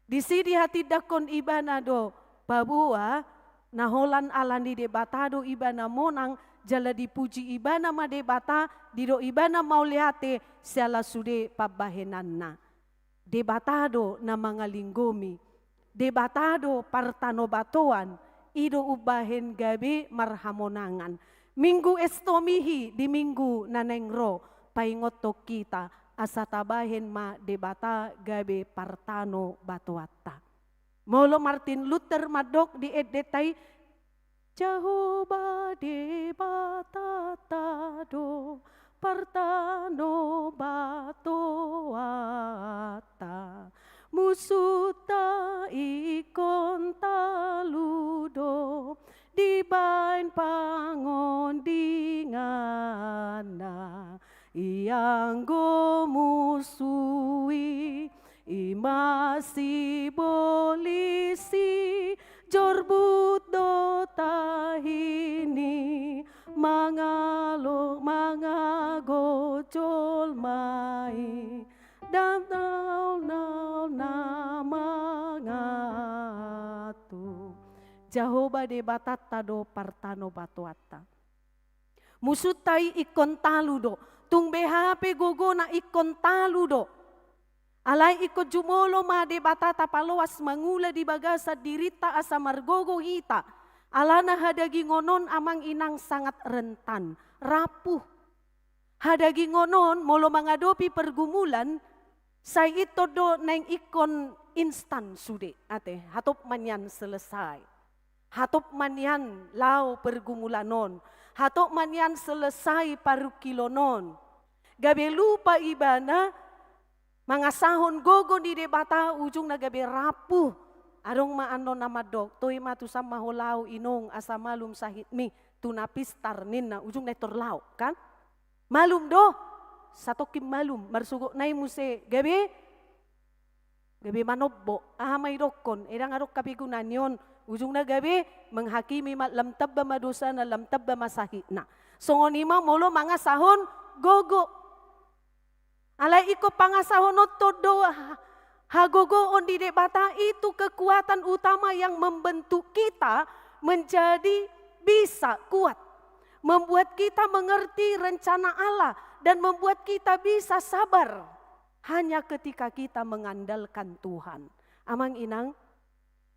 Disi dihatindangkon ibana do paboa, na holan ala ni Debata do ibana monang, jala dipuji ibana ma Debata, didok ibana mauliate siala sude pambahenanna. Debata do na mangalinggomi, Debata do partanobatoan, i do umbahen gabe marhamonangan. Minggu Estomihi di minggu na naeng ro, paingothon hita, asa tabahen ma Debata gabe partanobatoanta. Molo Martin Luther mandok di endenta i, Jahowa Debatanta do partanobatoanta, musunta ingkon talu do dibaen pangondinganna. Ianggo musu i, i ma sibolis i, jorbut do tahi ni Mangalo mangago jolma i, dang tahu na mangago. Jahowa Debatanta do partanobatoanta. Musunta i ingkon talu do. Tung beha pe gogona ingkon talu do. Alai ingkon jumolo ma Debata tapaloas mangula di bagasan dirinta asa margogo hita. Alana hadagingon on, amang inang, sangat rentan, rapuh. Hadagingon on molo mangadopi pergumulan, sai inton do naeng ingkon instan sude, ate, hatop ma nian selesai. Hatop ma nian laho pergumulan on. Hatop ma nian selesai parungkilon on. Gabe lupa ibana mangasahon gogo ni Debata, ujungna gabe rapuh. Adong ma annon na mandok, toe ma tusan ma ho laho, inong, asa malum sahitmi tu na pistar, ninna, ujungna i tor laho, kan? Malum do, satongkin malum, marsogot nai muse gabe, gabe manombo, aha ma idokkon, edang adong hape guna ni on, ujungna gabe menghakimi ma, lam tamba ma dosana, lam tamba ma sahitna. Songon i ma molo mangasahon gogo. Alai ingkon pangasahononton do ha-, hagogoon di Debata, itu kekuatan utama yang membentuk kita menjadi bisa kuat, membuat kita mengerti rencana Allah, dan membuat kita bisa sabar hanya ketika kita mengandalkan Tuhan. Amang inang,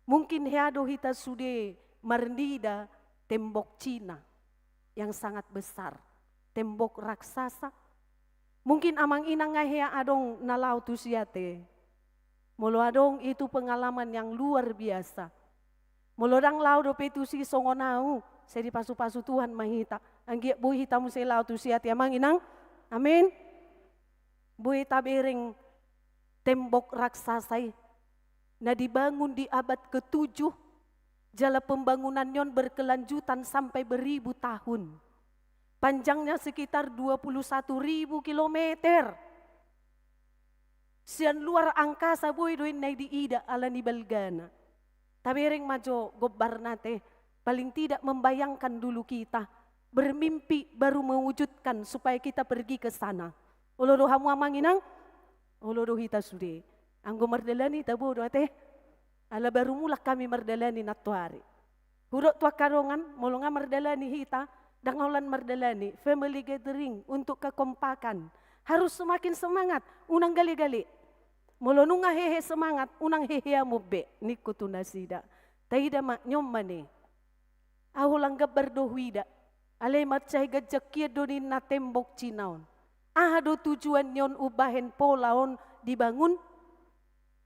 mungkin hea do hita sude marnida tembok Cina yang sangat besar, tembok raksasa. Mungkin amang inang nga hea adong na laho tusi, ate. Molo adong, itu pengalaman yang luar biasa. Molo ndang laho dope tusi songon au, sai dipasupasu Tuhan ma hita. Anggiat boi hita muse laho tusi, ate, amang inang. Amin. Boi tabereng tembok raksasa i na dibangun di abad ketujuh, jala pembangunannya on berkelanjutan sampai beribu tahun. Panjangnya sekitar dua puluh satu ribu kilometer. Sian luar angkasa boi do inna i diida ala ni balgana. Tabereng ma jo gombarna, ate, paling tidak membayangkan dulu kita, bermimpi baru mewujudkan supaya kita pergi ke sana. Olo do hamu amang inang? Olo do hita sude. Anggo mardalani tabo do, ate. Ala baru mulak hami mardalani nantoari. Hudok tu angka dongan, molo nga mardalani hita, ndang holan mardalani, family gathering untuk kekompakan. Harus semakin semangat, unang gale-gale. Molo nunga hehe semangat, unang hehe hamu be, ningku tu nasida. Taida ma, nion ma ne. Ahu holan gambar do huida. Alai mansai ganjang hian do ninna tembok Cina on. Aha do tujuan ni on umbahen pola on dibangun?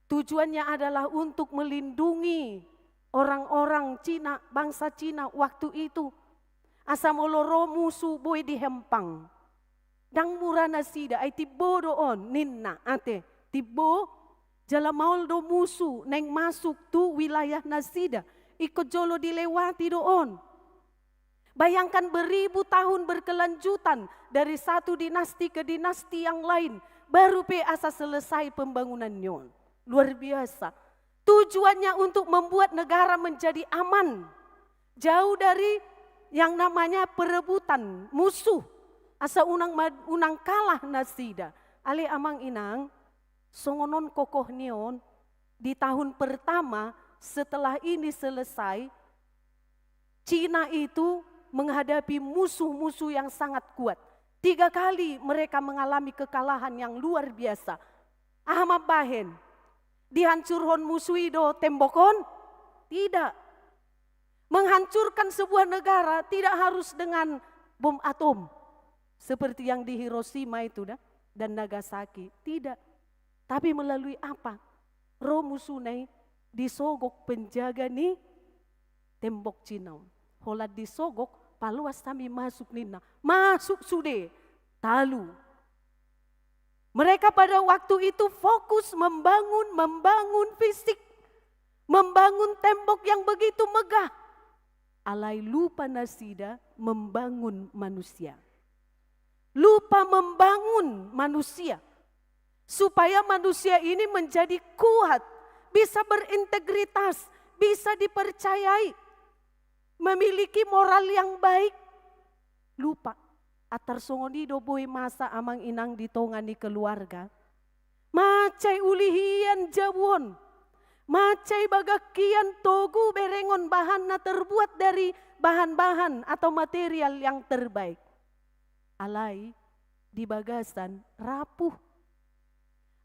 Tujuannya adalah untuk melindungi orang-orang Cina, bangsa Cina waktu itu. Asa molo ro musu boi dihempang. Ndang mura nasida, ai timbo do on, ninna, ate. Timbo, jala maol do musu naeng masuk tu wilayah nasida. Ingkon jolo dilewati do on. Bayangkan, beribu tahun berkelanjutan dari satu dinasti ke dinasti yang lain, baru pe asa selesai pembangunan ni on. Luar biasa. Tujuannya untuk membuat negara menjadi aman, jauh dari yang namanya perebutan musuh, asa unang ma-, unang kalah nasida. Ale amang inang, songon on kokoh ni on, di tahun pertama setelah ini selesai, Cina itu menghadapi musuh-musuh yang sangat kuat. Tiga kali mereka mengalami kekalahan yang luar biasa. Aha mambahen? Dihancurhon musu i do tembok on? Tidak. Menghancurkan sebuah negara tidak harus dengan bom atom seperti yang di Hiroshima itu dah, dan Nagasaki. Tidak. Tapi melalui apa? Ro musuna i, disogok penjaga ni tembok Cina on. Holan disogok, paloas hami masuk ninna. Masuk sude. Talu. Mereka pada waktu itu fokus membangun, membangun fisik, membangun tembok yang begitu megah. Alai lupa nasida membangun manusia. Lupa membangun manusia. Supaya manusia ini menjadi kuat, bisa berintegritas, bisa dipercayai, memiliki moral yang baik. lupa. Antar songon i do boi masa amang inang di tonga ni keluarga. Mansai uli hian jabu on. Mansai bagak hian togu berengon bahanna terbuat dari bahan-bahan atau material yang terbaik. Alai di bagasan rapuh.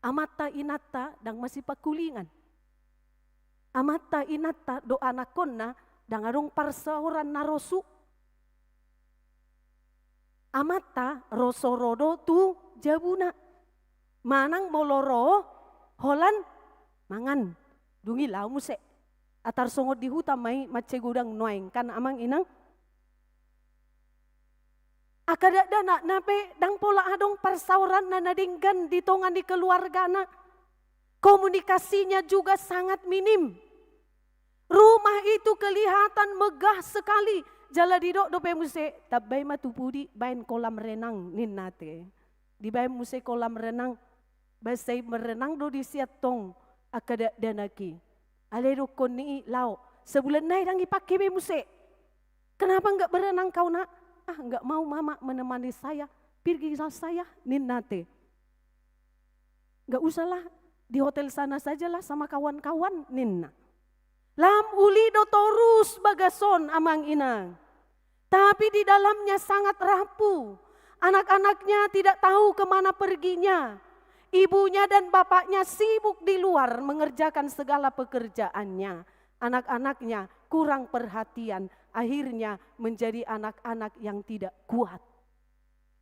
Amanta inanta ndang masipangkulingan. Amanta inanta dohot anakkonna ndang adong parsaoran na rosu. Amanta ro so ro do tu jabuna. Manang molo ro holan mangan. Dung i laho muse. Antar songon di huta ma i mansai godang nuaeng kan amang inang. Angka dakdanak na pe ndang pola adong parsaoranna na denggan di tonga ni keluargana. Komunikasinya juga sangat minim. Rumah itu kelihatan megah sekali. Jala didok dope muse, tambai ma tu pudi baen kolam renang ninna ate. Dibaen muse kolam renang. Ba sai berenang do disi antong angka dakdanak i. Alai dokkon ni i laho. Sebulan nai ndang ipake be muse. Kenapa nggak berenang kau nak? Ah, nggak mau mama menemani saya. Pergilah saya ninna ate. Nggak usahlah, di hotel sana sajalah sama kawan-kawan ninna. Lam uli do torus bagas on amang inang. Tapi di dalamnya sangat rapuh. Anak-anaknya tidak tahu kemana perginya. Ibunya dan bapaknya sibuk di luar mengerjakan segala pekerjaannya. Anak-anaknya kurang perhatian, akhirnya menjadi anak-anak yang tidak kuat.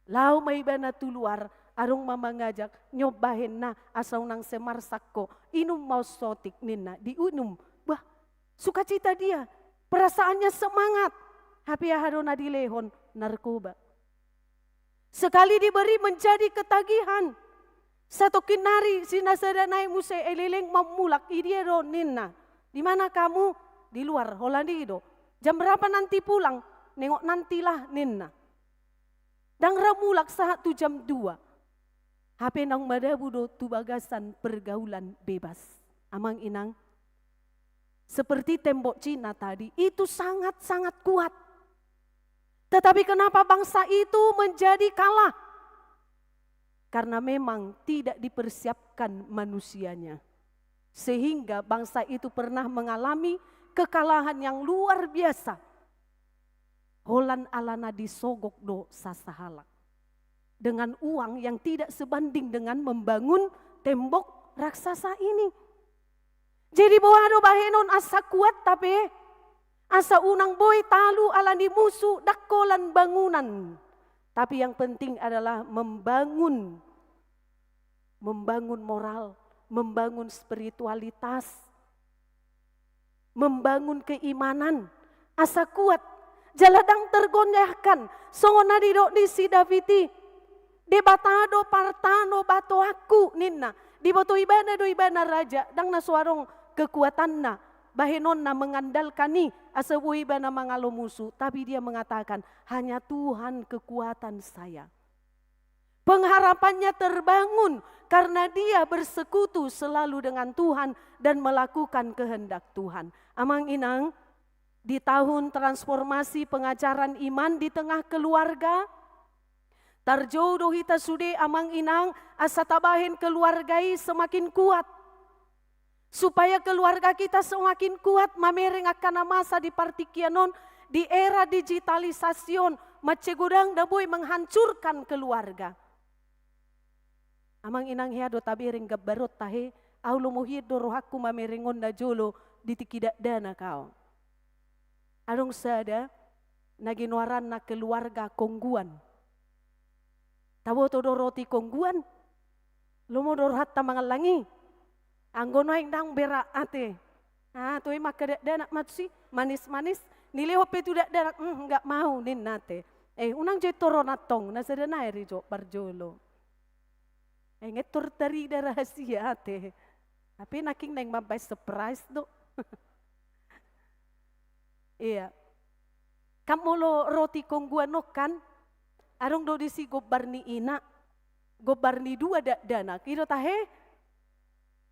Laho ma ibana tu luar, adong ma mangajak, nyob bahenna asa unang semarsak ho, inum ma on sotik ninna, diinum. Bah, sukacita dia, perasaannya semangat. Hape aha do na dilehon? Narkoba. Sekali diberi menjadi ketagihan. Satongkin nari si na sada nai muse, eh, leleng ma mulak, i dia do ninna. Di mana kamu? Di luar, holan i do. Jam berapa nanti pulang? Nengok nantilah ninna. Ndang ra mulak sahat tu jam dua. Hape naung madabu do tu bagasan pergaulan bebas. Amang inang, seperti tembok Cina tadi, itu sangat-sangat kuat. Tetapi kenapa bangsa itu menjadi kalah? Karena memang tidak dipersiapkan manusianya. Sehingga bangsa itu pernah mengalami kekalahan yang luar biasa. Holan alana disogok do sasahalak. Dengan uang yang tidak sebanding dengan membangun tembok raksasa ini. Jadi boha do bahenon asa kuat hape, asa unang boi talu ala ni musu, ndang holan bangunan. Tapi yang penting adalah membangun, membangun moral, membangun spiritualitas, membangun keimanan, asa kuat, jala ndang tergoyahkan, songon na didok ni si David i, Debata do partano batoanku, ninna. Diboto ibana do ibana raja, ndang na so adong kekuatanna, bahenonna mengandalkan i, asa boi ibana mangalo musu, tapi dia mengatakan, hanya Tuhan kekuatan saya. Pengharapannya terbangun karena dia bersekutu selalu dengan Tuhan dan melakukan kehendak Tuhan. Amang inang, di tahun transformasi pengajaran iman di tengah keluarga, tarjou do hita sude amang inang, asa tabahen keluarga i semakin kuat. Supaya keluarga kita semakin kuat mamereng angka na masa di partingkian on, di era digitalisasi on, mansai godang na boi menghancurkan keluarga. Amang inang, hea do tabereng gambar on tahe, au lomo hian do rohangku mamereng on na jolo di tingki dakdanak au. Adong sada na ginoaranna keluarga kongguan. Taboto do roti kongguan? Lomo do rohanta mangallang i. Anggo nuaeng ndang berat ate. Ah, toe ma angka dakdanak ma tusi, manis-manis. Nilehon pe tu dakdanak, "Hmm, nggak mau," ninna ate. Eh, unang jo i toron antong, na sada nai ro jo parjolo. Eh, ngettor tarida rahasia ate. Tapi nangkin naeng mambaen surprise do. Iya. Kan molo roti kongguan on kan, adong do disi gombar ni ina, gombar ni dua dakdanak. I do tahe,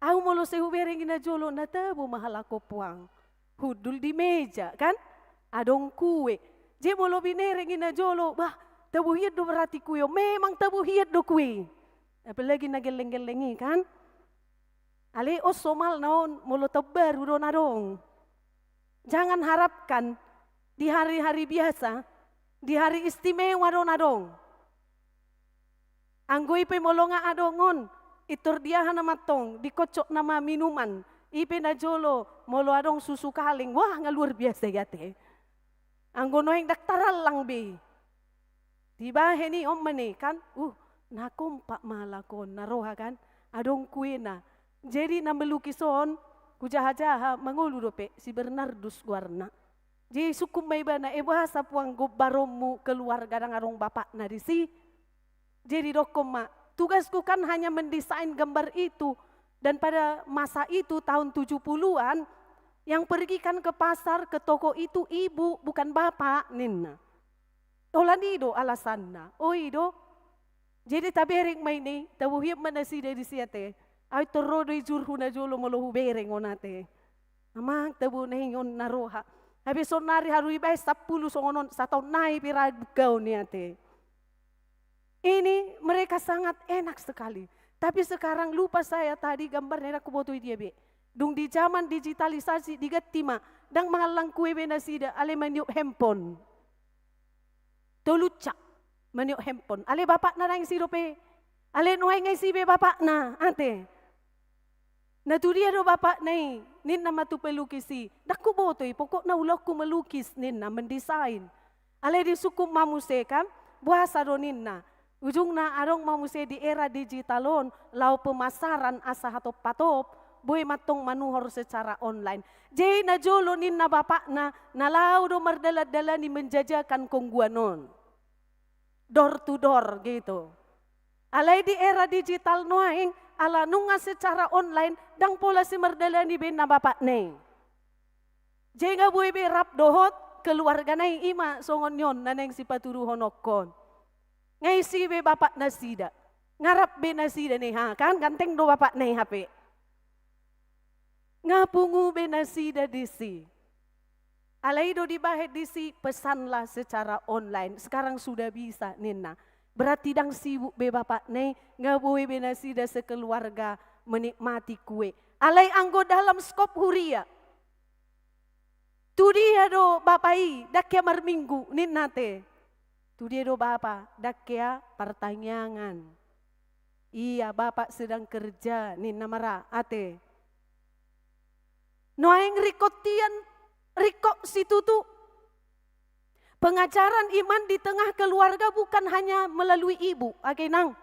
au molo sai hubereng i na jolo, na tabo ma halak on puang. Hundul di meja, kan? Adong kue. Jadi molo binereng i na jolo, bah, Tabo hian do berarti kue on, memang tabo hian do kue. Apalagi na gelleng-gelleng i kan. Alai on somalna on molo taon baru do na adong. Jangan harapkan di hari-hari biasa, di hari istimewa do na adong. Anggo i pe molo nga adong on, pintor di aha nama tong, dikocok nama minuman, i pe na jolo molo adong susu kaleng, wah nga luar biasa i ate. Anggo nuaeng ndang tarallang be. Dibahen i on ma ni kan, uh, na kompak ma halak on, na roha kan, adong kuena. Jadi na melukis on, hujaha-jaha, mangolu dope si Bernardus goarna. Jadi sungkun ma ibana, e boasa puang gombaronmu keluarga ndang adong bapakna disi? Jadi dokkon ma, tugasku kan hanya mendesain gambar itu. Dan pada masa itu, tahun tujuh puluhan, yang pergi kan ke pasar, ke toko itu ibu, bukan bapak, ninna. Holan i do alasanna. O i do. Jadi tabereng ma i ni, tabo hian ma nasida disi ate. Au pintor ro do i jurhu na jolo molo hubereng on ate. Amang tabo na i on na roha. Hape saonari haru ibaen sampulu songon on, sataon nai pe ra dungkaon i ate. Ini mereka sangat enak sekali. Tapi sekarang lupa saya tadi gambarnya, ndang huboto i dia be. Dung di zaman digitalisasi diganti ma, ndang mangallang kue be nasida, alai maniop handphone. Toluncak maniop handphone. Alai bapakna naeng si dope. Alai nuaeng nga isi be bapakna, ate. Na tudia do bapakna i, ninna ma tu pelukis i, ndang huboto i, pokokna ulaonku melukis, ninna, mendesain. Alai disungkun ma muse kan, boasa do ninna. Ujungna adong ma muse di era digital on, laho pemasaran asa hatop-hatop, boi mantong manuhor secara online. Jadi na jolo ninna bapakna, na laho do mardalan-dalani menjajakan kongguan on. Door to door gitu. Alai di era digital nuaeng, ala nunga secara online, ndang pola si mardalani be na bapakna i. Jadi nga boi be rap dohot keluargana i, ima songon ni on na naeng sipatuduhononhon. Nga isi be bapak nasida. Nga rap be nasida ni ha, kan ganteng do bapakna i hape. Nga pungu be nasida disi. Alai do dibahen disi pesanlah secara online. Sekarang sudah bisa ninna. Berarti ndang sibuk be bapakna i, nga boi be nasida sekeluarga menikmati kue. Alai anggo dalam skop huria. Tudia do bapa i, ndang hea marminggu, ninna ate. Tudia do bapa, ndang hea partangiangan. Iya, bapak sedang kerja, ninna ma ra, ate. Nuaeng ringkot hian, ringkot situtu. Pengajaran iman di tengah keluarga bukan hanya melalui ibu, ate nang.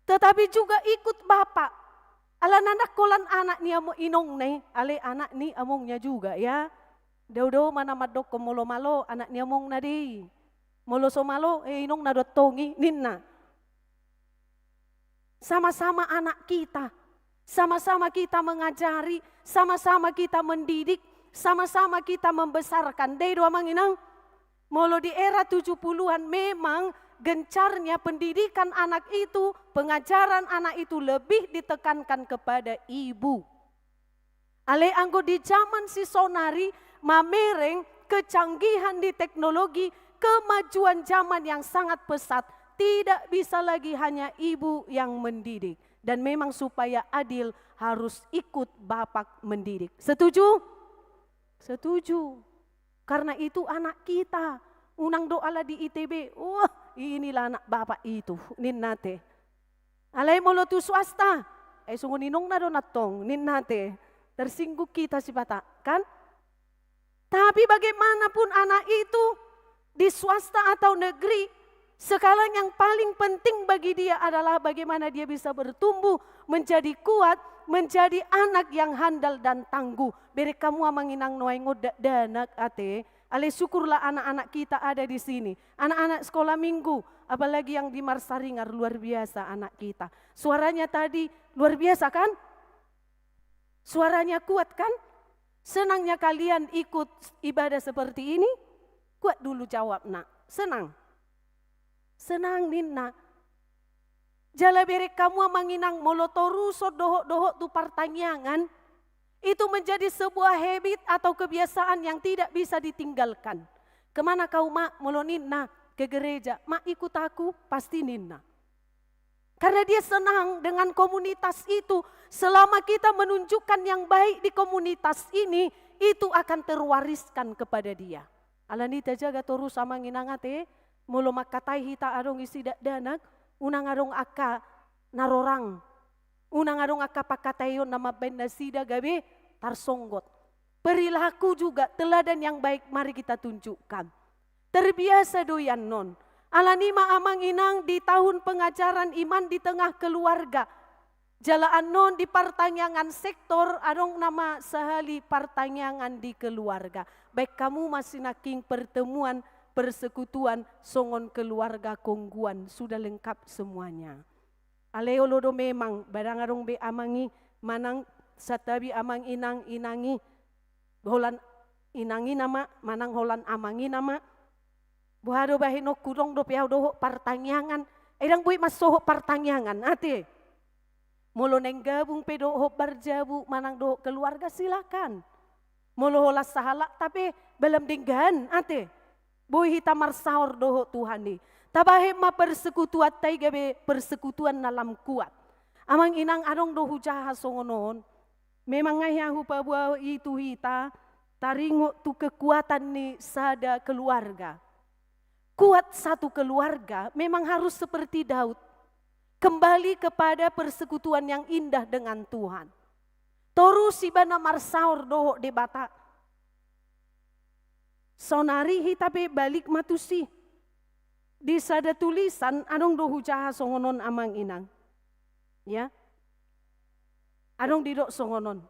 Tetapi juga ikut bapak. Ala na ndang holan anak ni amo-, inongna i, alai anak ni amongnya juga, ya. Dao-dao ma na mandokkon molo malo, anak ni amongna do i. Molo so malo, eh, inongna do antong i, ninna. Sama-sama anak kita. Sama-sama kita mengajari, sama-sama kita mendidik, sama-sama kita membesarkan. Dai do amang inang? Molo di era tujuh puluhan memang gencarnya pendidikan anak itu, pengajaran anak itu lebih ditekankan kepada ibu. Alai anggo di zaman si saonari, mamereng kecanggihan di teknologi, kemajuan zaman yang sangat pesat, tidak bisa lagi hanya ibu yang mendidik. Dan memang supaya adil harus ikut bapak mendidik. Setuju? Setuju. Karena itu anak kita, unang do ala di I T B, wah, inilah anak bapak itu, ninna ate. Alai molo tu swasta, eh, songon inongna do na antong, ninna ate. Tersinggung kita sipata, kan? Tapi bagaimanapun anak itu, di swasta atau negeri, sekarang yang paling penting bagi dia adalah bagaimana dia bisa bertumbuh menjadi kuat, menjadi anak yang handal dan tangguh. Bereng hamu amang inang nuaeng on dakdanak ate. Alai syukurlah anak-anak kita ada di sini. Anak-anak sekolah minggu, apalagi yang di Marsaringar, luar biasa anak kita. Suaranya tadi luar biasa, kan? Suaranya kuat, kan? Senangnya kalian ikut ibadah seperti ini? Kuat dulu jawab, Nak. Senang. Senang, ninna. Jala bereng hamu amang inang, molo toruson dohot-dohot tu partangiangan, itu menjadi sebuah habit atau kebiasaan yang tidak bisa ditinggalkan. Kemana kau, Mak? Molo ninna, ke gereja, "Ma, ikut aku," pasti ninna. Karena dia senang dengan komunitas itu. Selama kita menunjukkan yang baik di komunitas ini, itu akan terwariskan kepada dia. Alani i tajaga torus amang inang ate, molo mangkatai hita adong isi dakdanak, unang adong angka na rorang. Unang adong angka pangkataion na mambahen nasida gabe tarsonggot. Perilaku juga, teladan yang baik mari kita tunjukkan. Terbiasa do i annon. Alani i ma amang inang di tahun pengajaran iman di tengah keluarga. Jala annon di partangiangan sektor adong nama sahali partangiangan di keluarga. Baen hamu ma sinangkin pertemuan persekutuan songon keluarga kongguan, sudah lengkap semuanya. Alai olo do memang, ba ndang adong be amang i, manang santabi amang inang, inang i, holan inang i nama, manang holan amang i nama. Boha do bahenonku, dang dope au dohot partangiangan. Eh, ndang boi mansohot partangiangan, ate. Molo naeng gabung pe dohot barjabu, manang dohot keluarga, silakan. Molo holan sahalak, tapi balam denggan, ate. Boi hita marsaor dohot Tuhan i. Tabahen ma persekutuanta i gabe persekutuan na lam kuat. Amang inang, adong do hujaha songon on. Memang nga hea hupaboa i tu hita, taringot tu kekuatan ni sada keluarga. Kuat satu keluarga memang harus seperti Daud. Kembali kepada persekutuan yang indah dengan Tuhan. Torus ibana marsaor dohot Debata. Saonari hita pe balik ma tusi. Di sada tulisan adong do hujaha songon on amang inang. Ya. Adong didok songon on.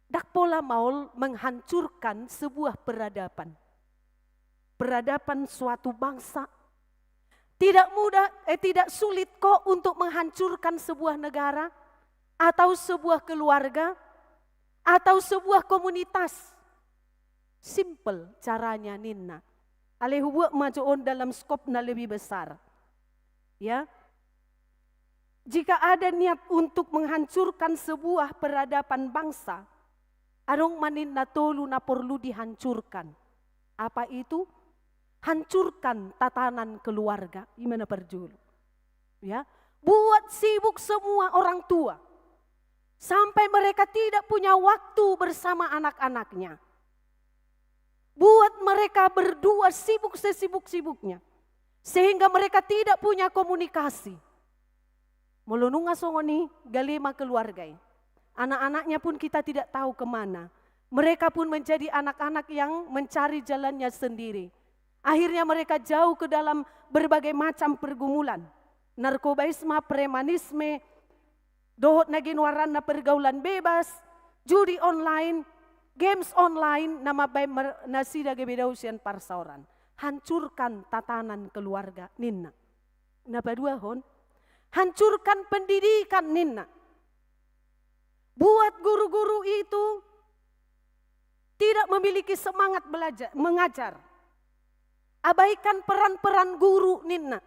Ndang pola maol menghancurkan sebuah peradaban. Peradaban suatu bangsa. Tidak mudah, eh, tidak sulit kok untuk menghancurkan sebuah negara, atau sebuah keluarga, atau sebuah komunitas. Simpel caranya ninna. Alai hubuat ma jo on dalam skop na lebih besar. Ya. Jika ada niat untuk menghancurkan sebuah peradaban bangsa, adong ma ninna tolu na porlu dihancurkan. Apa itu? Hancurkan tatanan keluarga. I ma na parjolo. Ya, buat sibuk semua orang tua. Sampai mereka tidak punya waktu bersama anak-anaknya. Buat mereka berdua sibuk sesibuk-sibuknya. Sehingga mereka tidak punya komunikasi. Molo nunga songon i, gale ma keluarga i. Anak-anaknya pun kita tidak tahu kemana. Mereka pun menjadi anak-anak yang mencari jalannya sendiri. Akhirnya mereka jauh ke dalam berbagai macam pergumulan. Narkobaisme, premanisme, dohot na ginoaranna pergaulan bebas, judi online, games online, na mambahen mer-, nasida gabe dao sian parsaoran. Hancurkan tatanan keluarga, ninna. Na paduahon, hancurkan pendidikan, ninna. Buat guru-guru itu tidak memiliki semangat belajar, mengajar. Abaikan peran-peran guru, ninna.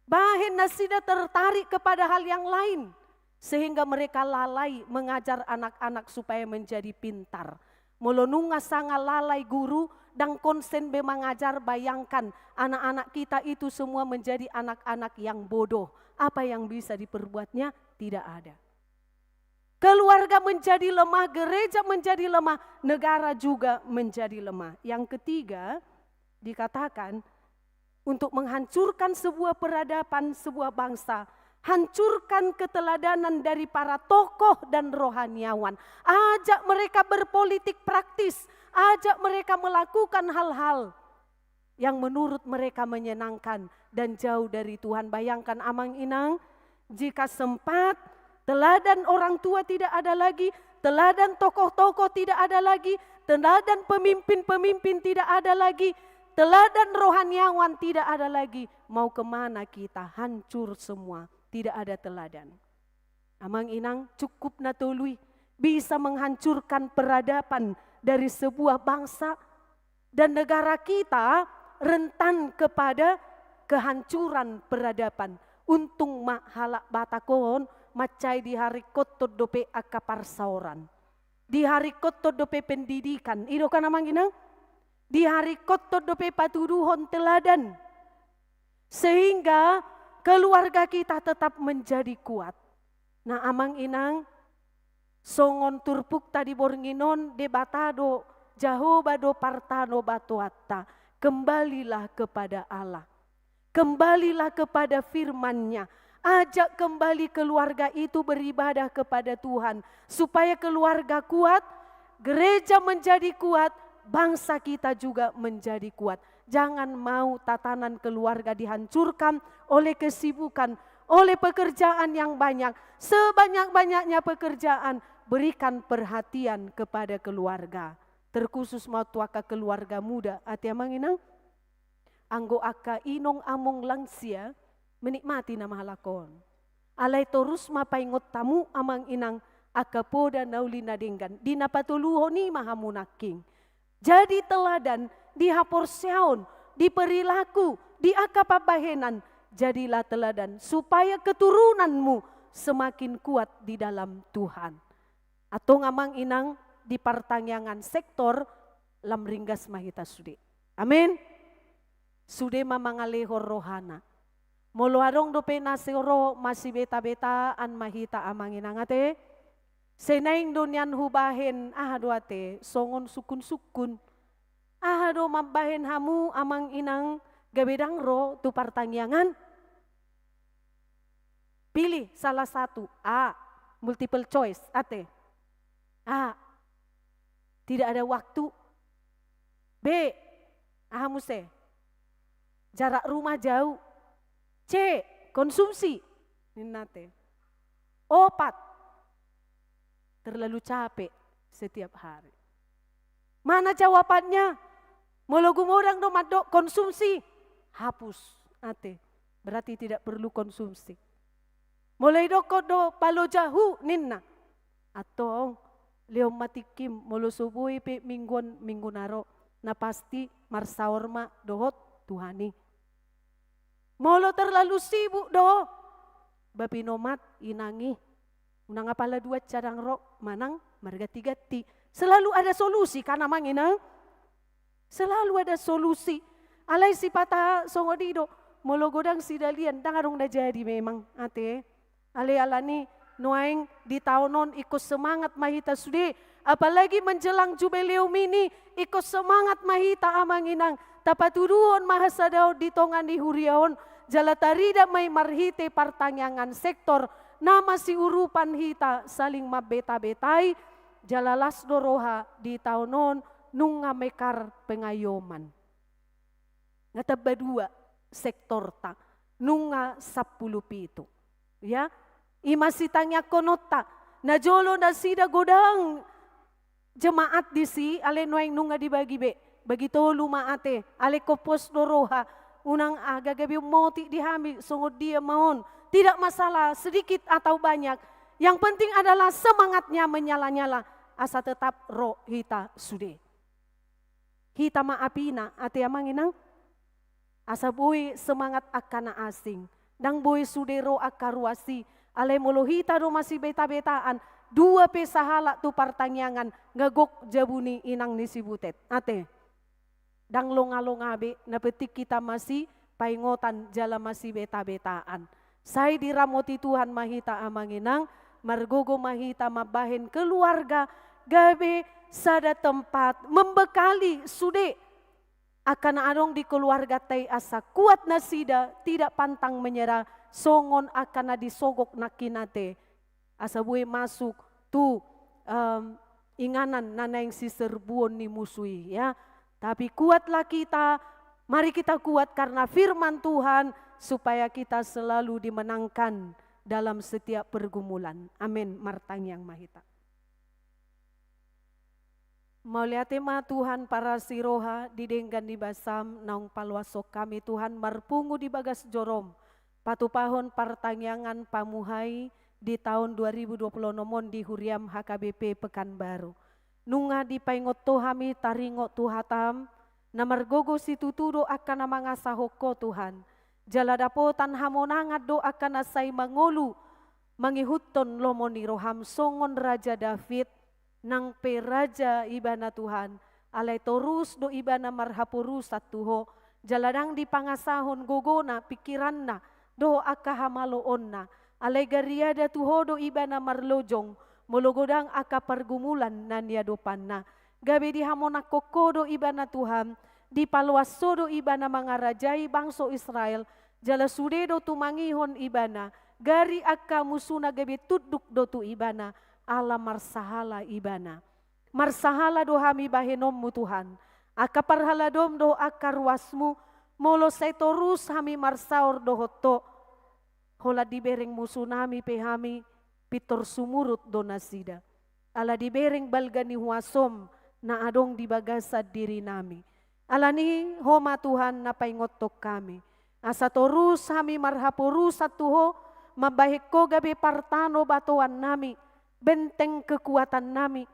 Bahen nasida tertarik kepada hal yang lain, sehingga mereka lalai mengajar anak-anak supaya menjadi pintar. Molo nunga sanga lalai guru, ndang konsen be mangajar, bayangkan anak-anak kita itu semua menjadi anak-anak yang bodoh. Apa yang bisa diperbuatnya? Tidak ada. Keluarga menjadi lemah, gereja menjadi lemah, negara juga menjadi lemah. Yang ketiga, dikatakan, untuk menghancurkan sebuah peradaban, sebuah bangsa, hancurkan keteladanan dari para tokoh dan rohaniawan. Ajak mereka berpolitik praktis, ajak mereka melakukan hal-hal yang menurut mereka menyenangkan dan jauh dari Tuhan. Bayangkan, amang inang, jika sempat teladan orang tua tidak ada lagi, teladan tokoh-tokoh tidak ada lagi, teladan pemimpin-pemimpin tidak ada lagi, teladan rohaniawan tidak ada lagi, mau kemana kita? Hancur semua, tidak ada teladan. Amang inang, cukup na tolu i bisa menghancurkan peradaban dari sebuah bangsa dan negara kita, rentan kepada kehancuran peradaban. Untung ma halak Batak on mansai diharingkothon dope angka parsaoran. Diharingkothon dope pendidikan. I do kan, amang inang? Diharingkothon dope patuduhon teladan. Sehingga keluarga kita tetap menjadi kuat. Nah, amang inang, songon turpukta di borngin on, Debata do, Jahowa do partanobatoanta. Kembalilah kepada Allah. Kembalilah kepada firman-Nya. Ajak kembali keluarga itu beribadah kepada Tuhan. Supaya keluarga kuat, gereja menjadi kuat, bangsa kita juga menjadi kuat. Jangan mau tatanan keluarga dihancurkan oleh kesibukan, oleh pekerjaan yang banyak. Sebanyak-banyaknya pekerjaan, berikan perhatian kepada keluarga. Terkhusus ma tu angka keluarga muda, ate amang inang. Anggo angka inong among lansia, menikmati nama halak on. Alai torus ma paingot hamu amang inang angka poda na uli na denggan, di na patoluhon i ma hamu nangkin. Jadi teladan di haporseaon, di perilaku, di angka pambahenan, jadilah teladan supaya keturunanmu semakin kuat di dalam Tuhan. Antong amang inang di partangiangan sektor lam ringgas ma hita sude. Amin. Sude ma mangalehon rohana. Molo adong dope na so ro masibeta-betaan ma hita amang inang ate. Sai naeng do nian hubahen aha do ate songon sungkun-sungkun. Aha do mambahen hamu amang inang gabe ndang ro tu partangiangan? Pilih salah satu. A, multiple choice, ate. A, tidak ada waktu. B, aha muse? Jarak rumah jauh. C, konsumsi. Ninna ate. Opat, terlalu capek setiap hari. Mana jawabannya? Molo gumodang do mandok konsumsi, hapus, ate. Berarti tidak perlu konsumsi. Molo didokkon do palojahu ninna. Antong, lehon ma tingkim molo so boi pe minggu on minggu na ro. Na pasti marsaor ma dohot Tuhan i. Molo terlalu sibuk do, bapinomat inang i. Unang apala dua cadang ro, manang marganti-ganti. Selalu ada solusi kan amang inang? Selalu ada solusi. Alai sipata songon i do, molo godang sidalian, ndang adong na jadi memang, ate. Alai alani nuaeng di taon on ingkon semangat ma hita sude, apalagi menjelang jubileum ini, ingkon semangat ma hita amang inang, tapatuduhon ma hasadaon di tonga ni huria on, jala tarida ma i marhite partangiangan sektor, na masiurupan hita saling mambeta-betai, jala las do roha di taon on, nunga mekar pengayoman. Nga tamba dua sektorta, nunga sampulu pitu. Ya, i ma sitangiangkononta, najolo nasida godang jemaat disi, alai nuaeng nunga dibagi be, bagi tolu ma ate, alai ingkon pos do roha, unang gabe ummotik di hami, songon dia ma on, tidak masalah, sedikit atau banyak, yang penting adalah semangatnya menyala-nyala, asa tetap ro hita sude. Hita ma apina, ate amang inang. Asa boi semangat angka na asing. Ndang boi sude ro angka ruas i. Alai molo hita do masibeta-betaan, dua pe sahalak tu partangiangan, nga gok jabu ni inang ni si Butet. Ate. Ndang longa-longa be, na penting hita masipaingotan jala masibeta-betaan. Sai diramoti Tuhan ma hita amang inang, margogo ma hita mambahen keluarga, gabe sada tempat, membekali sude angka na adong di keluarganta i asa kuat nasida, tidak pantang menyerah, songon angka na disogok nangkin ate. Asa boi masuk tu, em, inganan na naeng siserbuon ni musu i, ya. Tapi kuatlah kita, mari kita kuat karena firman Tuhan, supaya kita selalu dimenangkan dalam setiap pergumulan. Amin. Martangiang ma hita. Mauliate ma Tuhan parasi roha di denggan ni basaM naung paloashon hami Tuhan marpungu di bagas jorom, patupahon partangiangan pamuhai di taon dua ribu dua puluh onom on di huriaM H K B P Pekanbaru. Nunga dipaingot Ho hami taringot tu hataM, na margogo situtu do angka na mangasahon Ho Tuhan. Jala dapotan hamonangan do angka na sai mangolu, mangihuthon lomo ni rohaM songon Raja David, nang pe raja ibana Tuhan, Alai torus do ibana marhaporusan tu Ho, jala ndang dipangasahon gogona, pingkiranna, dohot angka hamaloonna. Alai gariada tu Ho do ibana marlojong, molo godang angka pargumulan na niadopanna. Gabe dihamonangkon Ho do ibana Tuhan, dipaloas Ho do ibana mangarajai bangso Israel, jala sude do tumangihon ibana, gari angka musuna gabe tunduk do tu ibana, ala marsahala ibana. Marsahala do hami bahenonmu Tuhan, angka parhaladom dohot angka ruasmu, molo sai torus hami marsaor dohot Ho, holan dibereng musunami pe hami, pintor sumurut do nasida. Ala dibereng balga ni huasom na adong di bagasan dirinami. Alani Ho ma Tuhan na paingothon hami. Asa torus hami marhaporusan tu Ho, mambahen Ho gabe partanobatoannami, benteng kekuatannami.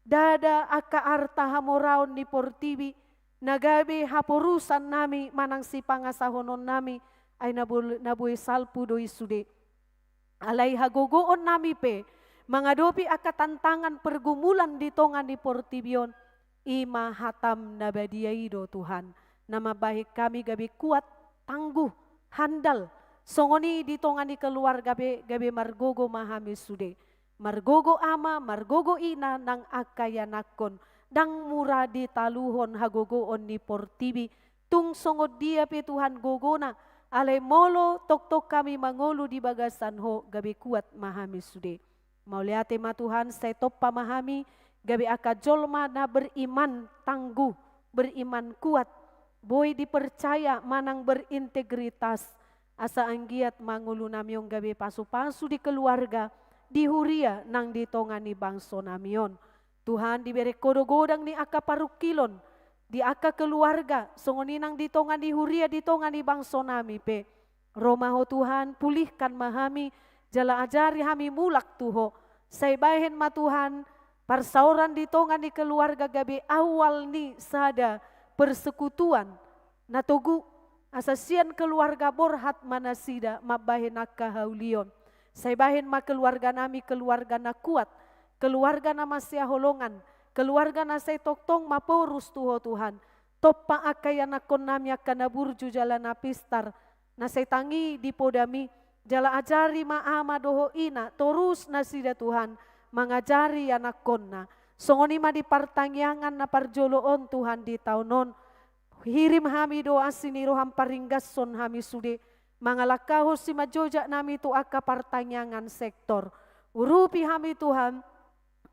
Ndada angka arta hamoraon ni portibi, na gabe haporusannami manang sipangasahononnami, ai na bol-, na boi salpu do i sude. Alai hagogoonnami pe, mangadopi angka tantangan pergumulan di tonga ni portibi on, i ma hatam na badia i do Tuhan, na mambahen hami gabe kuat, tangguh, handal, songon i di tonga ni keluarga pe gabe margogo ma hami sude. Margogo ama, margogo ina nang angka ianakhon, ndang mura ditaluhon hagogoon ni portibi, tung songon dia pe Tuhan gogona, alai molo tongtong hami mangolu di bagasan Ho gabe kuat ma hami sude. Mauliate ma Tuhan, sai tompa ma hami gabe angka jolma na beriman tangguh, beriman kuat, boi dipercaya manang berintegritas, asa anggiat ma ngolunami on gabe pasupasu di keluarga, di huria nang di tonga ni bangsonami on. Tuhan, dibereng Ho do godang ni angka parungkilon, di angka keluarga, songon i nang di tonga ni huria, di tonga ni bangsonami pe. Ro ma Ho Tuhan, pulihkan ma hami, jala ajari hami mulak tu Ho. Sai bahen ma Tuhan, parsaoran di tonga ni keluarga gabe awal ni sada persekutuan na togu, asa sian keluarga borhat ma nasida mambahen angka haulion. Sai bahen ma keluarganami keluarga na kuat, keluarga na masihaholongan, keluarga na sai tongtong maporus tu Ho Tuhan. Tompa angka ianakhonnami angka na burju jala na pistar, na sai tangi di podami, jala ajari ma ama dohot ina, torus nasida Tuhan, mangajari ianakhonna. Songon i ma di partangiangan na parjolo on Tuhan di taon on, hirim hami do asi ni roham paringashon hami sude, mangalangkahon simanjojaknami tu angka partangiangan sektor. Urupi hami Tuhan,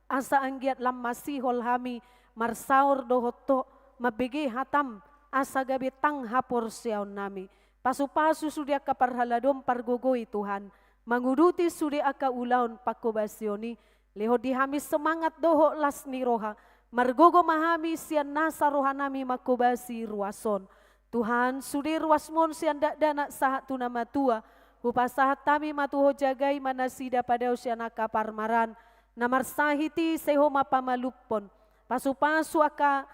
asa anggiat lam masihol hami marsaor dohot Ho, mambege hatam, asa gabe tang haporseaonnami. Pasupasu sude angka parhaladom pargogoi Tuhan, manguduti sude angka ulaon panghobasion i, lehon di hami semangat dohot las ni roha, margogo ma hami sian nasa rohanami manghobasi ruas on. Tuhan, sude ruasmu on sian dakdanak sahat tu na matua, hupasahat hami ma tu Ho, jagai ma nasida padaon sian angka parmaraan, na marsahit i sai Ho ma pamalumhon. Pasupasu angka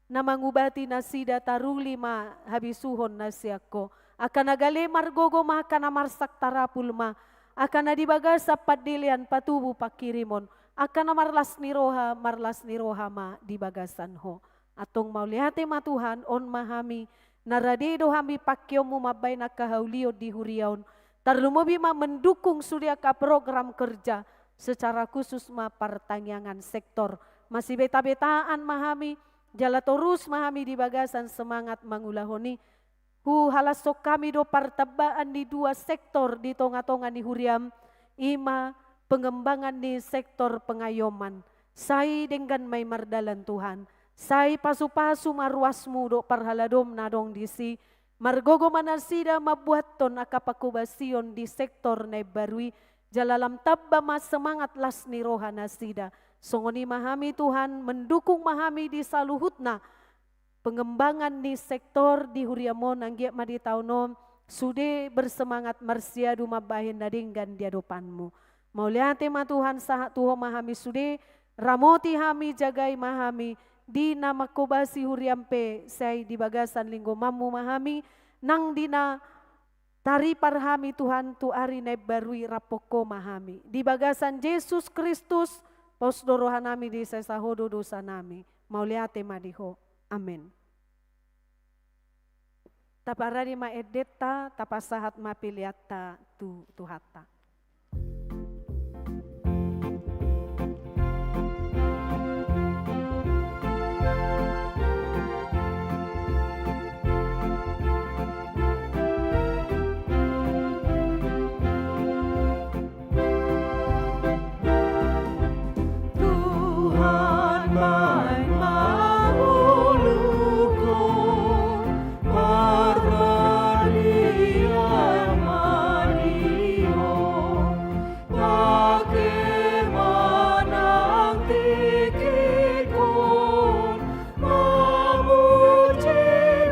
na mangubati nasida, taruli ma habisuhon na sian Ho. Angka na gale margogo ma, angka na marsak tarapul ma, angka na di bagasan pandelean patubu pangkirimon, angka na marlas ni roha, marlas ni roha ma di bagasan Ho. Antong mauliate ma Tuhan, on ma hami, na rade do hami pangkeonmu mambahen angka haulion di huria on, tarlumobi ma mendukung sude angka program kerja, secara khusus ma partangiangan sektor. Masibetabetaan ma hami, jala torus ma hami di bagasan semangat mangulahon i. Huhalashon hami do partambaan ni dua sektor di tongatonga ni huriam, i ma pengembangan ni sektor pengayoman. Sai denggan ma i mardalan Tuhan, sai pasupasu ma ruasmu dohot parhaladom na adong disi, margogo ma nasida mambuathon angka panghobasion di sektor na imbaru i, jala lam tamba ma semangat las ni roha nasida. Songon i ma hami Tuhan, mendukung ma hami di saluhutna pengembangan ni sektor di huriam on, anggiat ma di taon on sude bersemangat marsiadu mambahen na denggan di adopanmu. Mauliate ma Tuhan, sahat tu Ho ma hami sude, ramoti hami, jagai ma hami, di na manghobasi huriam pe sai di bagasan linggomanmu ma hami, nang di na taripar hami Tuhan tu ari na imbaru i rap Ho ma hami. Di bagasan Jesus Kristus, pos do rohanami, disesa Ho do dosanami. Mauliate ma di Ho. Amen. Taparade ma endenta, tapasahat ma peleanta tu Tuhanta. Tuhan, baen ma ngolungku, marpalia ma di Ho, pake ma nang tingkingku, mamuji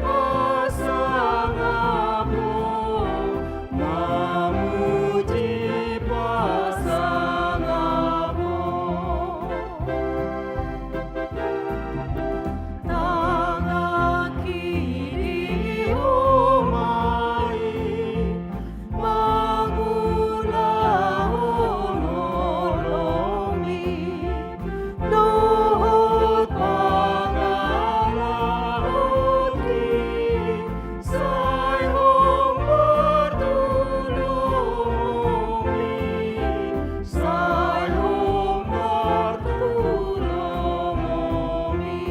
pasangap Ho, mamuji pasangap Ho. Tanganki di Ho ma i, mangulahon holongmi, dohot pangalahonki, sai hombar tu lomomi, sai hombar tu lomomi.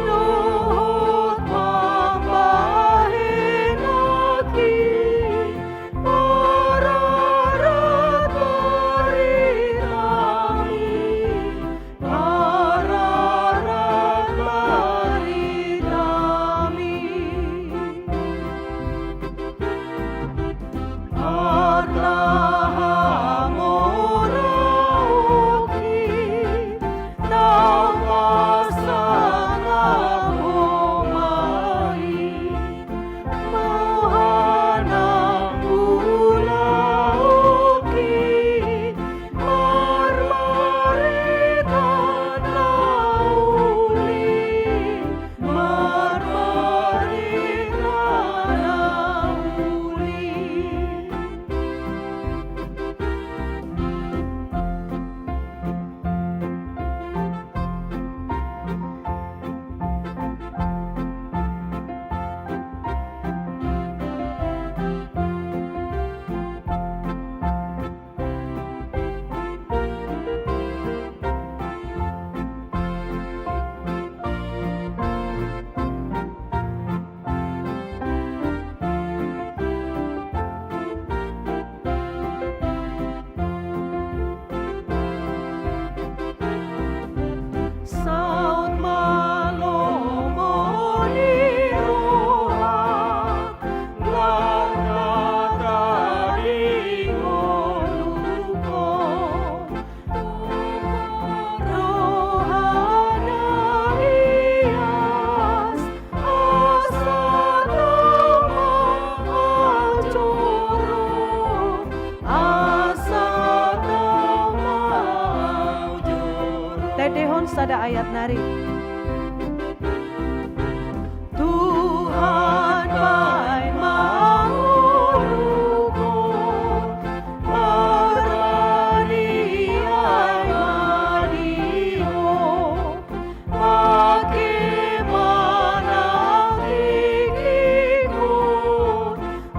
Dohot pambahenanki, marararat baritami, marararat baritami. Arta hamoraonki, tau pasangap Ho ma i. Boha nang ulaonki, marbarita na uli, marbarita na uli. Saut ma lomo ni roha, nang hata di ngolungku. Roha na ias, asa tama au joro, asa tama au joro. Tandehon sada ayat nari. Tuhan, baen ma ngolungku, marpalia ma di Ho, pake ma nang tingkingku,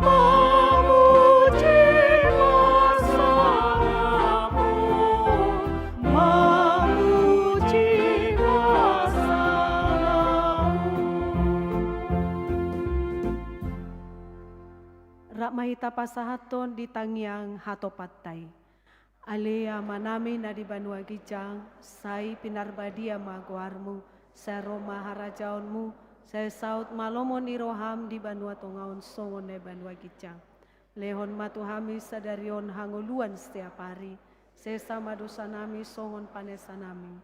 mamuji pasangap Ho, mamuji pasangap Ho. Rap ma hita pasahathon di tangiang hatopanta i. Ale Amanami na di banua ginjang, sai pinarbadia ma goarmu, sai ro ma harajaonmu, sai saut ma lomo ni roham di banua tonga on songon na di banua ginjang. Lehon ma tu hami sadari on hangoluan setiap ari, sesa ma dosanami songon panesanami.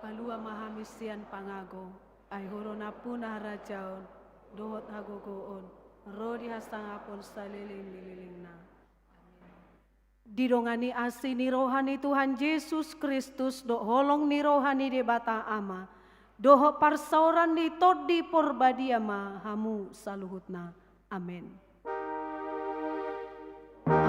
Palua ma hami sian pangago, ai Ho do nampuna harajaon, dohot hagogoon, ro di hasangapon saleleng ni lelengna. Amin. Didongani asi ni roha ni Tuhan Jesus Kristus dohot holong ni roha ni Debata Ama, dohot parsaoran ni Tondi Porbadia ma hamu saluhutna. Amen. Amen. Amen. Amen.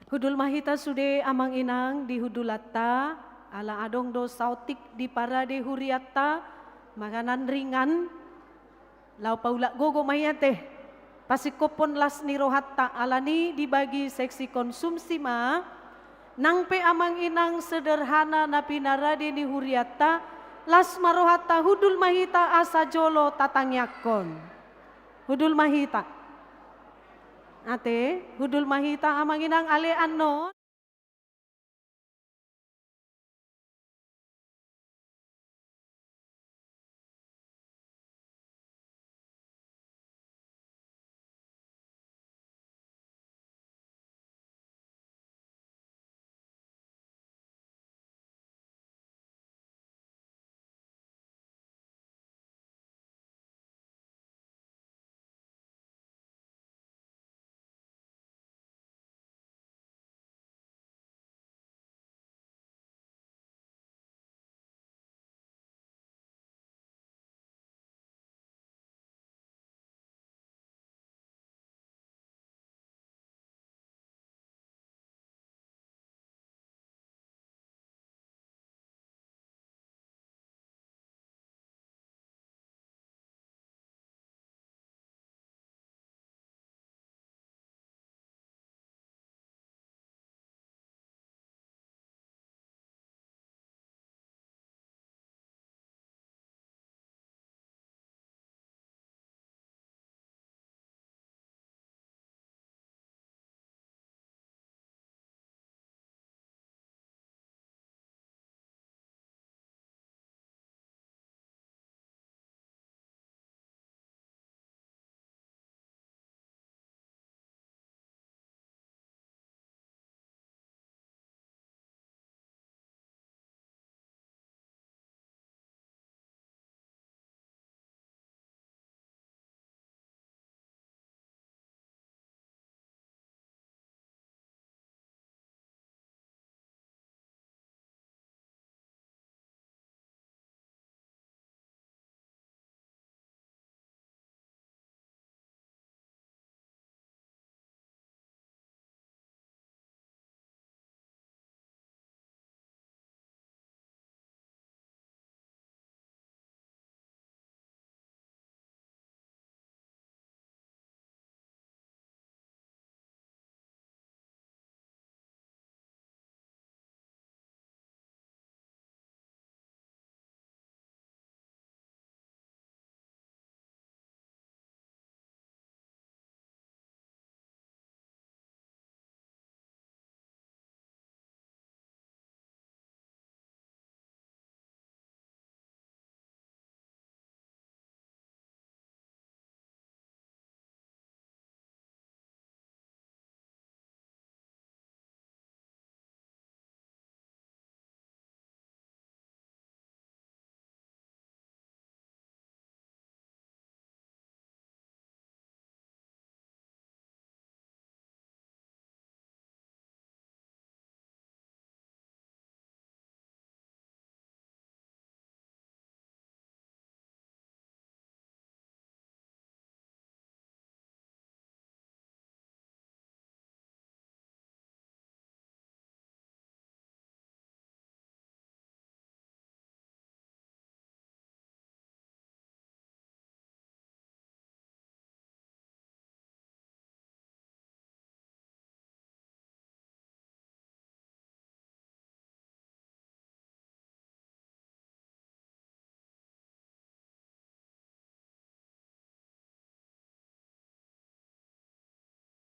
Hundul ma hita sude amang inang di hundulanta, ala adong do saotik di parade hurianta, manganan ringan, laho paulak gogo ma i ate. Pasingkophon las ni rohanta, alani dibagi seksi konsumsi ma, nang pe amang inang sederhana na pinarade ni hurianta, las ma rohanta, hundul ma hita asa jolo tatangiangkon. Hundul ma hita. Ate, hundul ma hita amang inang ale annon.